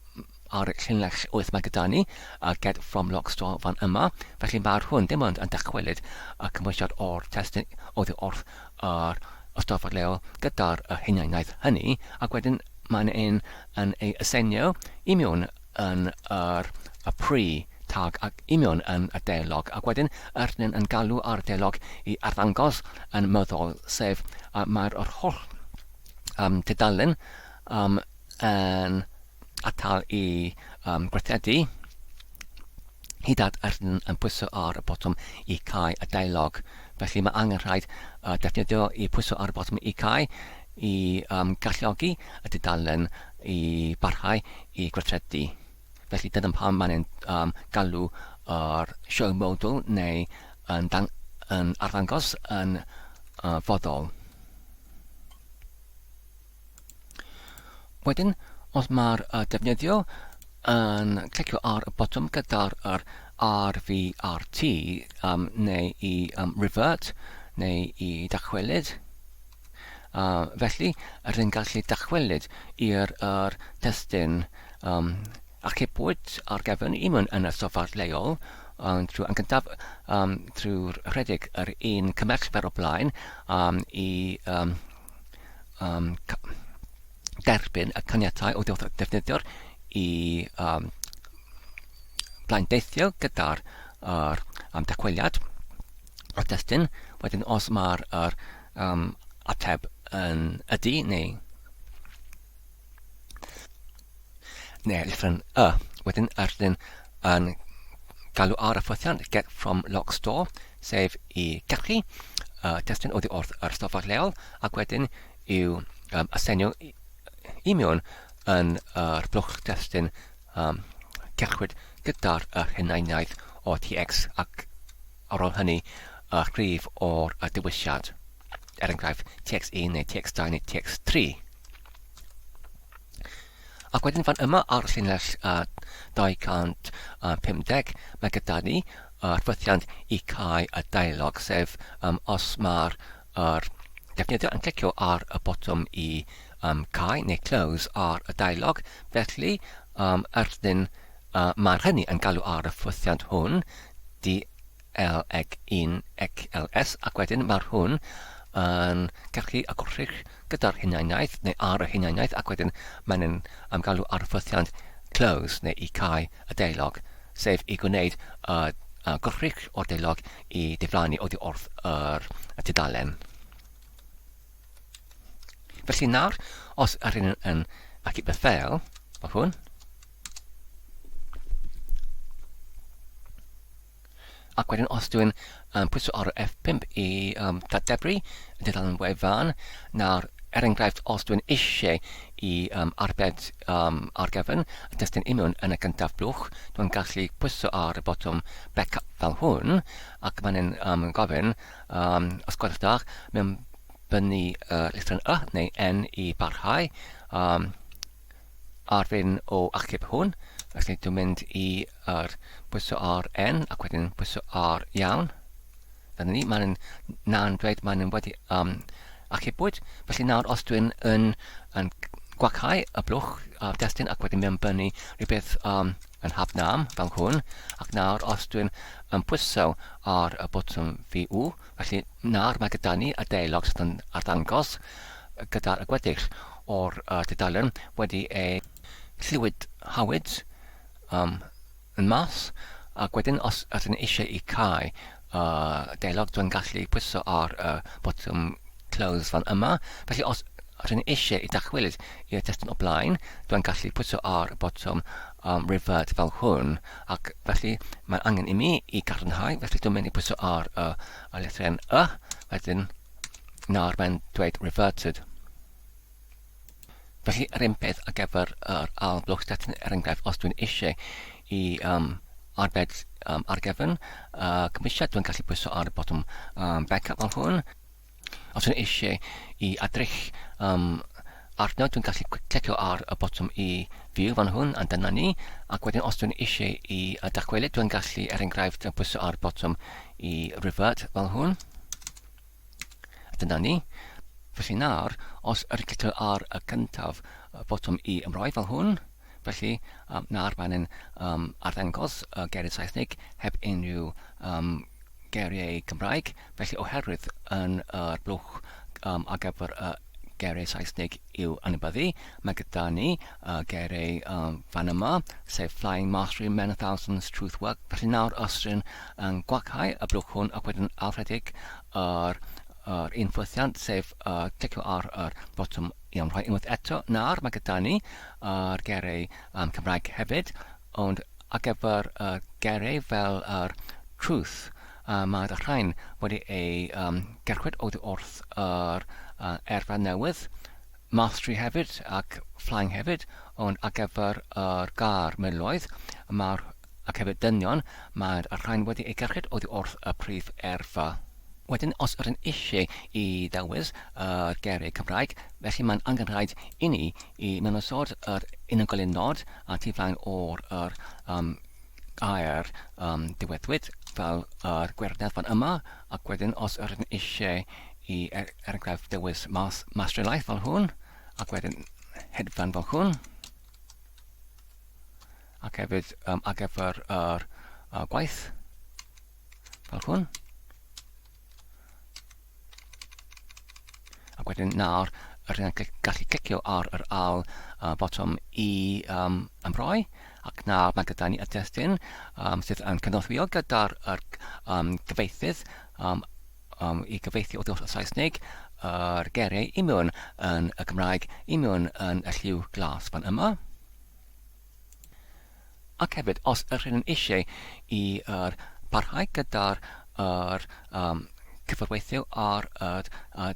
ar llinell 8 mae gyda ni y get from lock store fan yma, felly mae'r hwn dim ond yn dychwelyd y cymhwysiad o'r testun oddi wrth yr ystafell leol gyda'r hunaniaeth hynny ac wedyn mae'n ein yn ei aseinio i mewn yn yr y pre tag ac i mewn yn y deialog ac wedyn yr dyn yn galw ar y deialog i arddangos yn myddol sef uh, mae'r yr holl um, tudalen um, yn atal i um, gweithredu hyd at yr dyn yn pwyso ar y botwm i cau y deialog. Felly mae angen rhaid uh, defnyddio i pwyso ar y botwm i cau i um, galluogi y dudalen i barhau i gweithredu. Felly dyna pam mae'n um, galw yr show modal neu yn, dang, yn arddangos yn uh, foddol. Wedyn, os mae'r uh, defnyddio yn clicio ar y botwm gyda'r yr RVRT um, neu i um, revert neu i dychwelyd, felly, rydyn gallu dychwelyd i'r yr testun um, archebwyd ar gefn i mewn yn y soffa leol, um, trwy, yn gyntaf um, trwy rhedeg yr un cymell fer o blaen um, i um, um, derbyn y caniatau o ddiwrth defnyddiwr i um, blaendeithio gyda'r yr, um, dychweliad o destun. Wedyn os mae'r yr, um, ateb yn ydy neu neu llythryn y, wedyn rydyn yn galw ar y ffwythiant get from lock store, sef i gallu uh, testun oddi wrth yr stafell leol, ac wedyn i'w um, asenio i, i mewn yn yr blwch testun um, cyrchwyd gyda'r yr hunaniaeth o TX ac ar ôl hynny y rhif o'r y dewisiad, er enghraifft TX1 neu TX2 neu TX3. Ac wedyn fan yma ar llinell uh, 250 mae gyda ni yr ffythiant i cau y dialog, sef um, os mae'r er defnyddio yn clicio ar y botwm i um, cau neu close ar y dialog, felly um, erdyn uh, mae'r hynny yn galw ar y ffwythiant hwn, DLX1 XLS, ac wedyn mae'r hwn yn gallu y gwrthrych gyda'r hunaniaeth neu ar y hunaniaeth ac wedyn mae'n yn um, galw ar y ffwythiant close neu i cau y deilog, sef i gwneud y, y gwrthrych o'r deilog i diflannu oddi wrth yr tudalen. Felly nawr, os yr un yn achub y ffeil, fel hwn, ac wedyn os dwi'n um, pwyso ar y F5 i um, dadebru y dudalen wefan, nawr, er enghraifft, os dwi'n eisiau i um, arbed um, ar gefn y testun imiwn yn y gyntaf blwch, dwi'n gallu pwyso ar y botwm backup fel hwn, ac mae'n um, gofyn, um, os gwelwch da, mewn bynnu uh, llythryn Y neu N i barhau um, ar fin o achub hwn. Felly dwi'n mynd i yr pwyso ar N ac wedyn pwyso ar iawn. Dyna ni, mae'n na'n dweud mae'n wedi um, achubwyd. Felly nawr os dwi'n yn, yn gwacau y blwch uh, destun ac wedyn mewnbynnu rhywbeth um, yn hafnam fel hwn, ac nawr os dwi'n yn pwyso ar y botwm VU, Felly, nawr mae gyda ni y deialog sydd yn arddangos gyda'r gweddill o'r uh, dudalen wedi ei lliwyd hawyd um, yn mas, ac wedyn os ydyn ni eisiau i cau uh, deialog, dwi'n gallu pwyso ar y uh, botwm close fan yma. Felly os rydyn ni eisiau i dychwelyd i'r testun o blaen, dwi'n gallu pwyso ar y botwm um, revert fel hwn, ac felly mae angen i mi i gadarnhau, felly dwi'n mynd i pwyso ar y, y lythryn y, wedyn nawr mae'n dweud reverted. Felly yr un peth ar gyfer yr ail blwch testun, er enghraifft, os dwi'n eisiau i um, arbed um, ar gefn uh, cymwysiad, dwi'n gallu pwyso ar y botwm um, backup fel hwn. Os ydyn eisiau i adrych um, arno, dwi'n gallu clicio ar y botwm i view fan hwn, a dyna ni. Ac wedyn os dwi'n eisiau i dychwelyd, dwi'n gallu, er enghraifft, pwyso ar botwm i revert fel hwn. A dyna ni. Felly nawr, os yr clicio ar y cyntaf botwm i ymroi fel hwn, felly um, nawr mae'n um, arddangos y geiriau Saesneg heb unrhyw um, geiriau Cymraeg, felly oherwydd yn yr blwch um, ar gyfer y geiriau Saesneg i'w anwybyddu, mae gyda ni y geiriau um, fan yma, sef Flying Mastery, Men of Thousands, Truth Work. Felly nawr os rydyn yn gwacau y blwch hwn ac wedyn alfredig yr, yr un ffwythiant, sef uh, clicio ar yr botwm i rhoi unwaith eto. Nawr mae gyda ni yr geiriau um, Cymraeg hefyd, Ond ar gyfer y geiriau fel yr truth, mae'r rhain wedi eu gerchwyd oddi wrth yr eirfa newydd, mastery hefyd ac flying hefyd, ond ar gyfer yr gair miloedd, mae'r, ac hefyd dynion, mae'r rhain wedi eu gerchwyd oddi wrth y prif eirfa. Wedyn, os ydyn eisiau i ddewis yr geiriau Cymraeg, felly mae'n angenrhaid i ni i mewnosod yr unigolyn nod a tu flaen o'r yr um, gair um, diweddwyd fel yr gwirionedd fan yma, ac wedyn os ydyn eisiau i, er, er enghraifft, dewis mas, mastery life fel hwn, ac wedyn hedfan fel hwn, ac hefyd um, ar gyfer yr uh, gwaith, fel hwn. Ac wedyn nawr, rydyn ni'n gallu clicio ar yr ail uh, botwm i um, ymroi, ac nawr mae gyda ni y testun um, sydd yn cynorthwyo gyda'r er, um, gyfeithydd um, um, i gyfeithu oddi wrth y Saesneg yr geiriau i mewn yn y Gymraeg i mewn yn y lliw glas fan yma. Ac hefyd, os ydych chi'n eisiau i yr parhau gyda'r yr um, cyfarweithio ar yr uh,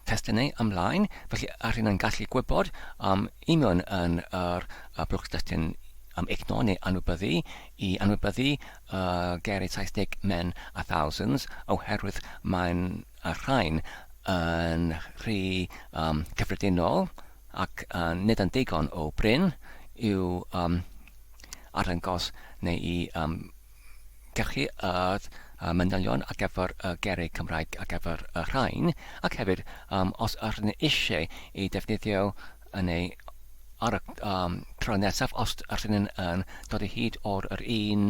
testunau ymlaen, felly ydych chi'n gallu gwybod um, i mewn yn yr uh, blwch testun um, ignore neu anwybyddu i anwybyddu uh, geiriau Saesneg men a thousands oherwydd mae'n y rhain yn rhy um, cyffredinol ac uh, nid yn digon o brin i'w um, arddangos neu i um, gyrchu y uh, manylion ar gyfer y geiriau Cymraeg ar gyfer y rhain, ac hefyd um, os ydyn ni eisiau i defnyddio neu ar y um, tro nesaf, os ydyn ni'n yn dod o hyd o'r yr un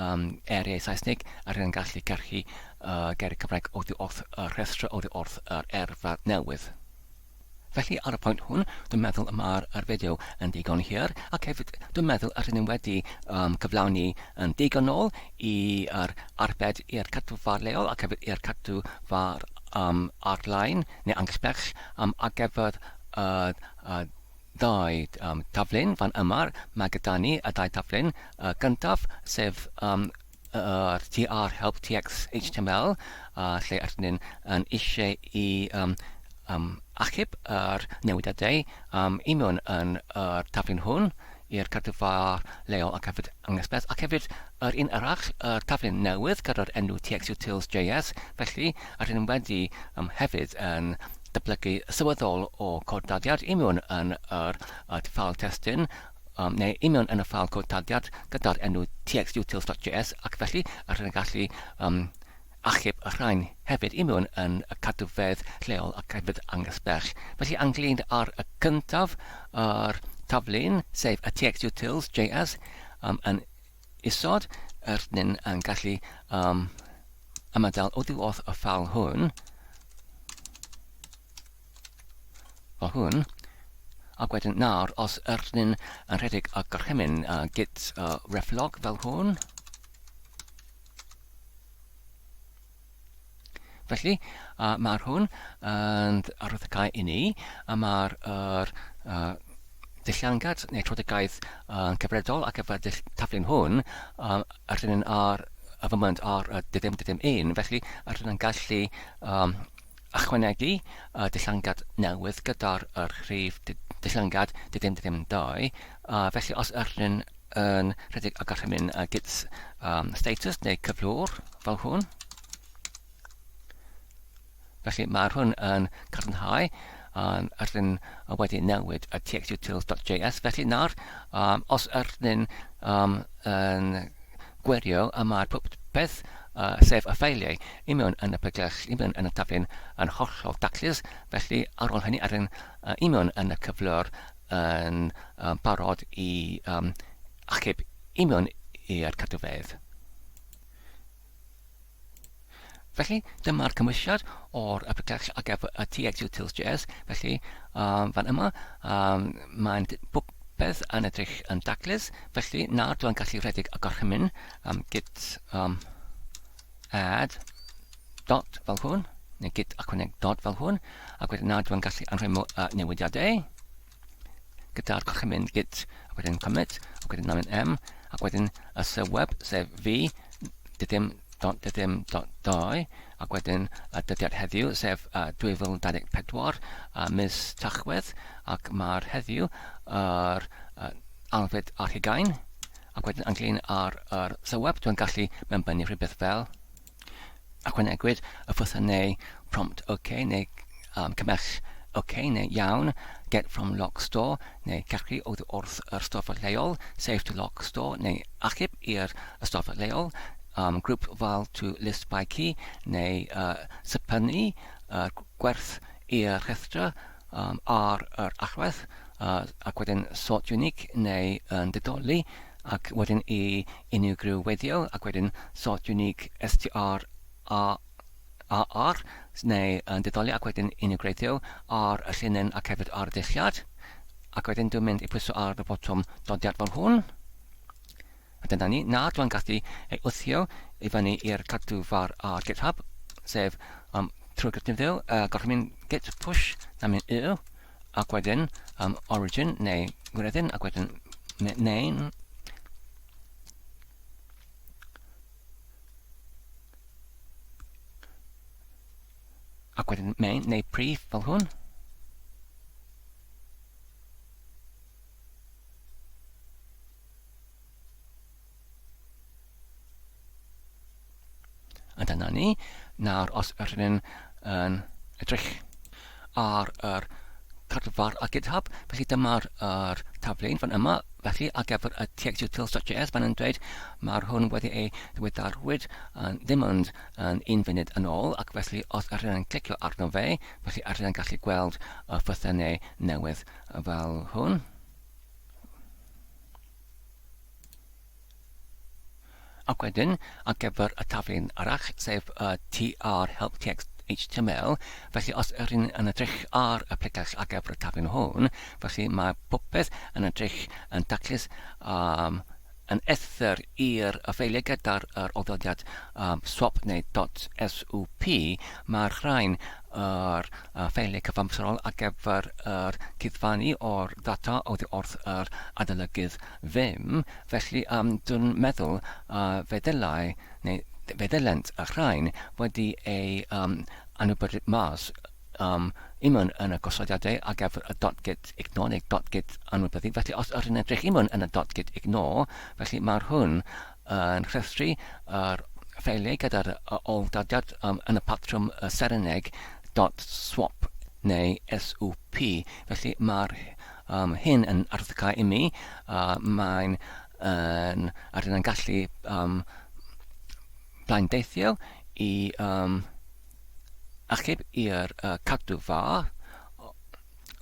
um, eiriau Saesneg, ydyn ni'n gallu gyrchu uh, geiriau Cymraeg oddi wrth y rhestr oddi wrth yr erfa newydd. Felly ar y pwynt hwn, dwi'n meddwl y mae'r yr fideo yn ddigon hir, ac hefyd dwi'n meddwl yr ydyn wedi um, cyflawni yn digonol i yr arbed i'r cadw far leol ac hefyd i'r cadw far um, ar-lein neu anghysbell um, ar gyfer y uh, ddau um, taflun fan yma. Mae gyda ni y ddau taflun. Y gyntaf, sef um, yr TR help TX HTML, a lle ydyn ni'n yn eisiau i um, um, achub yr newidiadau um, i mewn yn yr taflun hwn i'r cadwfa leol ac hefyd anghysbell, ac hefyd yr un arall, yr taflun newydd gyda'r enw txutils.js, felly rydyn ni wedi um, hefyd yn datblygu sylweddol o cod daliad i mewn yn yr uh, ffeil testun um, neu i mewn yn y ffeil cod taliad gyda'r enw txutils.js ac felly rydyn ni'n gallu um, achub y rhain hefyd i mewn yn y cadwfedd lleol ac hefyd anghysbell. Felly anglyn ar y cyntaf yr taflun, sef y txutils.js, um, yn isod, rydyn ni'n yn gallu um, ymadael oddi wrth y ffeil hwn, fel hwn, ac wedyn nawr, os ydyn ni'n yn rhedeg y gorchymyn uh, git uh, reflog fel hwn, Felly, uh, mae'r hwn yn arwyddocau i ni, a mae'r er, uh, dulliangad neu trodigaeth uh, cyfredol ac efo'r dull taflun hwn, uh, rydyn ni'n ar y foment ar y dyddim dyddim un, felly rydyn ni'n gallu um, ychwanegu y dillangad newydd gyda'r yr rhif dillangad dyddim dyddim 2, a felly os ydyn yn rhedeg y gorchymyn uh, git um, status neu cyflwr fel hwn, felly mae'r hwn yn cadarnhau um, ydyn wedi newid y txutils.js. Felly nawr, um, os ydyn um, yn gwirio y mae'r popeth, uh, sef y ffeiliau, i mewn yn y pregell, i mewn yn y taflen yn hollol daclus, felly ar ôl hynny ydyn uh, i mewn yn y cyflwr yn um, barod i um, achub i mewn i'r cadwfeydd. Felly, dyma'r cymwysiad o'r application ar gyfer y TXUtils.js. Felly, um, fan yma, um, mae'n popeth yn edrych yn daclus. Felly, nawr dwi'n gallu rhedeg y gorchymyn um, git um, add dot fel hwn, neu git ychwaneg dot fel hwn, ac wedyn nawr dwi'n gallu anrhefnu y newidiadau. gyda'r gorchymyn git ac wedyn commit ac wedyn namin m ac wedyn y sylweb sef v dydym dot dydym dot dau ac wedyn y dyddiad heddiw sef uh, 2024 uh, mis Tachwedd ac mae'r heddiw yr uh, alfed ar hugain ac wedyn ynglyn â'r yr sylweb dwi'n gallu mewnbynnu rhywbeth fel Ychwanegwyd y ffwytho neu prompt OK neu um, cymell OK neu iawn, get from lock store neu cachu oddi wrth yr storfa leol, save to lock store neu achub i'r ystorfa leol, um, group file to list by key neu uh, sypynnu uh, gwerth i'r rhestr um, ar yr allwedd uh, ac wedyn sort unique neu yn didoli ac wedyn i unigryw weithio ac wedyn sort unique str a AR neu yn didoli ac wedyn unigreiddio ar y llinyn ac hefyd ar y dulliad ac wedyn dwi'n mynd i pwyso ar y botwm dodiad fel hwn. A dyna ni. Nawr dwi'n gallu ei wthio i fyny i'r cadw far ar GitHub, sef um, trwy gytundeb uh, gorchymyn git push na mynd u, ac wedyn um, origin neu gwreddyn, ac wedyn main. Ac wedyn main neu prif fel hwn. A dyna ni. Nawr, os ydyn ni'n yn edrych ar yr carfar a GitHub, felly dyma'r er taflen fan yma, felly ar gyfer y txutils.js, fan yn dweud mae'r hwn wedi ei ddiweddarwyd yn ddim ond yn un funud yn ôl, ac felly os ydyn ni'n clicio arno fe, felly ydyn ni'n gallu gweld y ffythennau newydd fel hwn. Ac wedyn, ar gyfer y taflen arall, sef y TR Help Text HTML, felly os ydych chi'n yn edrych ar y pregell ar gyfer y taflen hwn, felly mae popeth yn edrych yn daclus um, yn ethr i'r ffeiliau gyda'r yr oddodiad um, swap neu .sup, mae'r rhain yr uh, ffeiliau cyfamserol ar gyfer yr cuddfannu o'r data oddi wrth yr adolygydd Vim, felly um, dwi'n meddwl uh, fe ddylai, neu fe ddylent y rhain wedi ei um, anwybyddu mas um, imwn yn y gosodiadau ar gyfer y .git ignore neu .git anwybyddu. Felly os ydyn yn edrych imwn yn y .git ignore, felly mae'r hwn yn rhestru yr ffeiliau gyda'r ôl-dyddiad um, yn y patrwm y sereneg .swap neu SUP. Felly mae'r um, hyn yn arddegau i mi. Uh, mae'n yn, a dyna'n gallu um, blaendeithio i um, achub i'r uh, cadw fa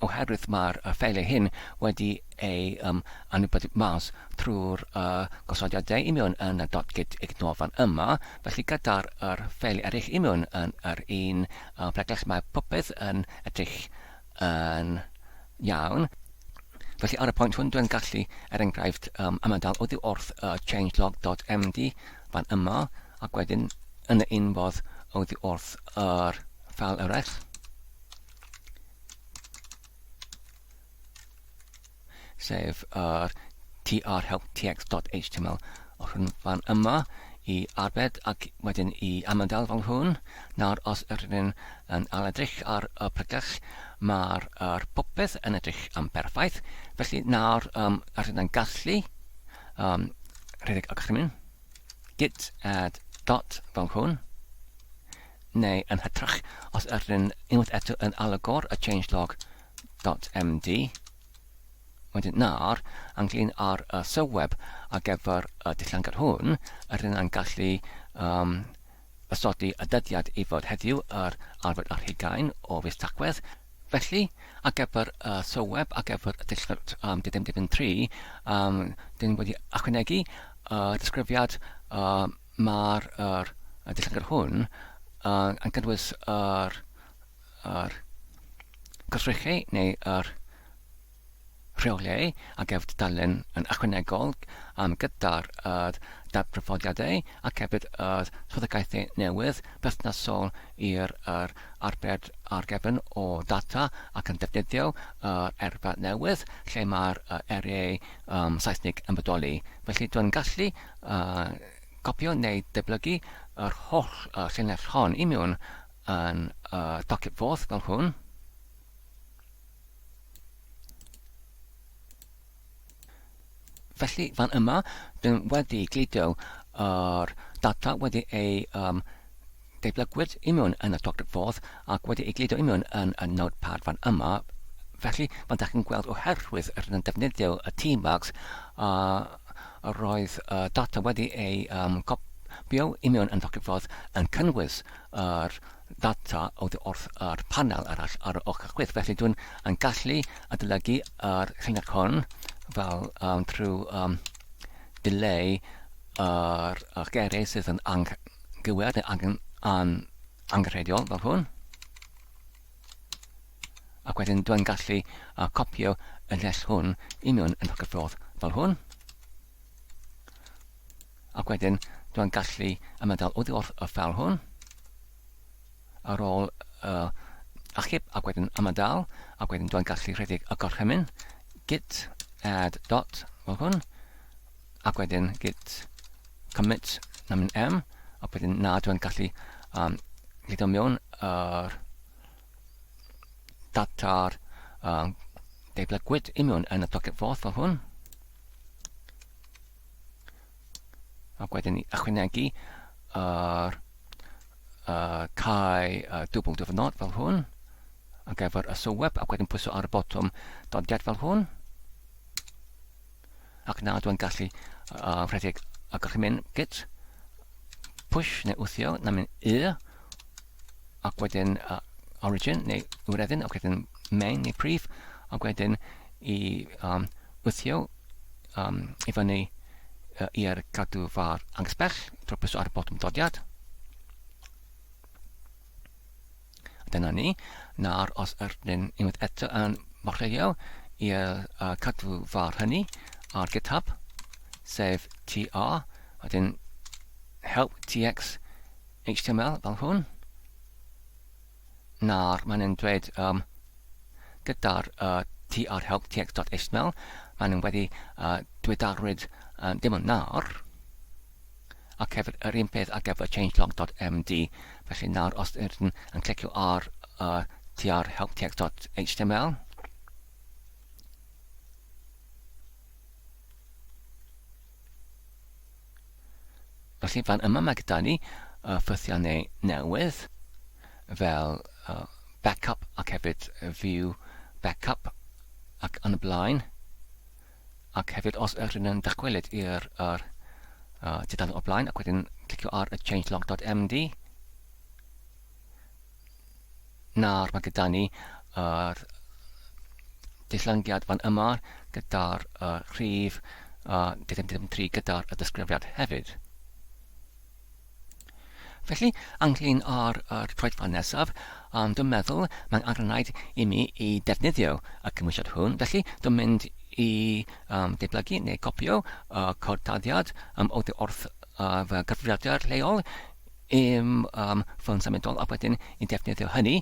oherwydd mae'r uh, ffeiliau hyn wedi ei um, anwybyddu mas trwy'r uh, gosodiadau i mewn yn y .git ignore fan yma, felly gyda'r er ffeiliau eraill i mewn yn yr un uh, pregell mae popeth yn edrych yn iawn. Felly ar y pwynt hwn dwi'n gallu, er enghraifft, um, ymadael oddi wrth uh, changelog.md fan yma, ac wedyn yn y un fodd oddi wrth yr ffeil eraill. Sef yr trhelptx.html o'r hwn fan yma i arbed ac wedyn i ymadael fel hwn. Nawr os ydyn yn ailedrych ar y pregell, mae'r er popeth yn edrych yn berffaith. Felly nawr um, rydyn yn gallu um, rhedeg y gorchymyn git add dot fel hwn. Neu yn hytrach, os ydyn unwaith eto yn alagor y changelog.md, wedyn nawr, ynglyn â'r y sylweb ar gyfer y dillangad hwn, ydyn yn gallu um, ysodi y dyddiad i fod heddiw yr arfed ar hugain o fis Tachwedd. Felly, ar gyfer y sylweb, ar gyfer y dillad um, 23, um, dyn ni wedi ychwanegu y disgrifiad uh, Mae'r yr y dillad hwn uh, yn cynnwys yr, yr gwrthrychau neu yr rheoliau a gefn tudalen yn ychwanegol um, gyda'r uh, dadbrofodiadau ac hefyd y swyddogaethau newydd berthnasol i'r yr arbed ar gefn o data ac yn defnyddio yr erfa newydd lle mae'r uh, eriau um, Saesnig yn bodoli. Felly dwi'n gallu uh, copio neu deblygu yr holl uh, llinell hon i mewn yn uh, docket forth fel hwn. Felly, fan yma, dyn wedi gludo yr data wedi ei um, Deblygwyd i mewn yn y Doctor Forth ac wedi ei gludo i mewn yn y Notepad fan yma, felly fel dach chi'n gweld oherwydd yr yn defnyddio y T-Marks a roedd y data wedi ei um, copio i mewn yn Doctor Forth yn cynnwys yr data oddi wrth yr panel arall ar y ochr chwith. Felly dwi'n yn gallu adolygu yr llinell hwn fel um, trwy um, dileu yr, yr geiriau sydd yn ang gywir neu angen an, angenrheidiol fel hwn. Ac wedyn dwi'n gallu uh, copio y lles hwn i mewn yn cyffordd fel hwn. Ac wedyn dwi'n gallu ymadael oddi wrth y ffeil hwn ar ôl uh, achub ac wedyn ymadael ac wedyn dwi'n gallu rhedeg y gorchymyn git add dot fel hwn ac wedyn git commit namyn m ac wedyn na dwi'n gallu um, gludo mewn yr data'r um, deblygwyd i mewn yn y docket forth fel hwn. Ac wedyn i ychwanegu yr uh, cae uh, dwbl dyfynod fel hwn ar gyfer y sylweb ac wedyn pwyso ar y botwm dodiad fel hwn. Ac nawr dwi'n gallu uh, rhedeg y gorchymyn git push neu wthio na mynd y ac wedyn uh, origin neu wreddyn ac wedyn main neu prif ac wedyn i um, wthio um, i fyny uh, i'r cadw far anghysbell drwy pwyso ar y botwm dodiad. A dyna ni. Nawr, os ydyn unwaith eto yn morleuo i'r uh, cadw far hynny ar GitHub, sef TR, wedyn help tx HTML fel hwn. Nawr, mae'n yn dweud um, gyda'r uh, tr help tx.html, maen nhw wedi uh, dwedarwyd uh, dim ond nawr, Ac hefyd yr un peth ar gyfer changelog.md. Felly nawr os ydyn yn clicio ar uh, tr helptext.html, Felly fan yma mae gyda ni uh, ffythiannau newydd fel uh, backup ac hefyd view backup ac yn y blaen. Ac hefyd os ydyn yn dychwelyd i'r yr, uh, tudalen o'r blaen ac wedyn clicio ar y changelog.md nawr mae gyda ni yr dillyngiad fan yma gyda'r uh, rhif uh, 3 gyda'r disgrifiad hefyd. Felly, ynglyn â'r yr troedfan nesaf, um, dwi'n meddwl mae'n angenrhaid i mi i defnyddio y cymwysiad hwn. Felly, dwi'n mynd i um, deblygu neu copio y cod tarddiad um, oddi wrth uh, fy gyfrifiadur lleol i'm um, ffôn symudol ac wedyn i defnyddio hynny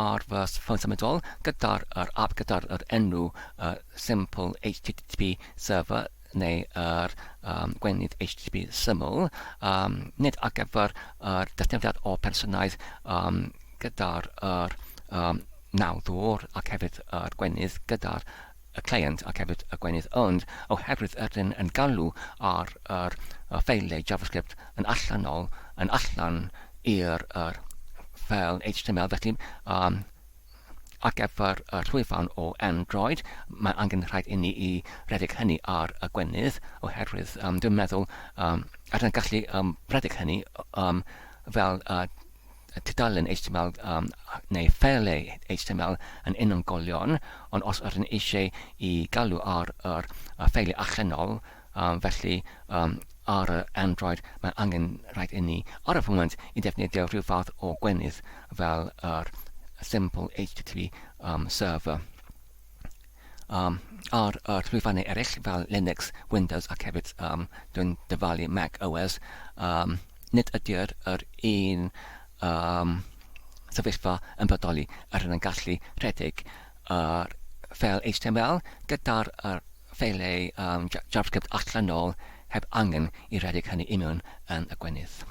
ar fy ffôn symudol gyda'r yr app gyda'r yr enw uh, Simple HTTP Server neu yr um, gweinydd HTTP syml, um, nid ar gyfer yr defnyddiad o personaidd um, gyda'r yr, um, nawddwr ac hefyd yr gweinydd gyda'r y client ac hefyd y gweinydd, ond oherwydd ydyn yn galw ar yr y ffeiliau JavaScript yn allanol, yn allan i'r yr ffeil HTML, felly um, ar gyfer y llwyfan o Android, mae angen rhaid inni i redeg hynny ar y gwenydd, oherwydd um, dwi'n meddwl um, ar yn gallu um, redeg hynny um, fel uh, tudalen HTML um, neu ffeiliau HTML yn unigolion, ond os ydyn eisiau i galw ar yr uh, ffeiliau allanol, um, felly um, ar y Android mae angen rhaid inni ar y foment i defnyddio rhyw fath o gwenydd fel yr Simple HTTP um, Server. Um, ar y llwyfannau eraill fel Linux, Windows ac hefyd um, dwi'n dyfalu Mac OS, um, nid ydy'r yr un um, sefyllfa yn bodoli yr yn gallu rhedeg yr ffeil HTML gyda'r yr ffeiliau um, JavaScript allanol heb angen i redeg hynny i mewn yn y gwenydd.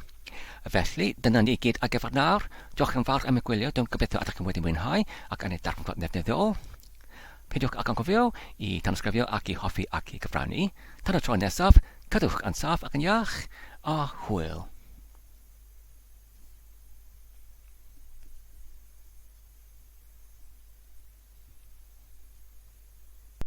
Felly, dyna ni gyd ar gyfer nawr. Diolch yn fawr am y gwylio, dwi'n gobeithio ydych chi wedi mwynhau ac yn ei darganfod yn ddefnyddiol. Peidiwch ag anghofio i tanysgrifio ac i hoffi ac i gyfrannu. Tan y tro nesaf, cadwch yn saff ac yn iach, a hwyl.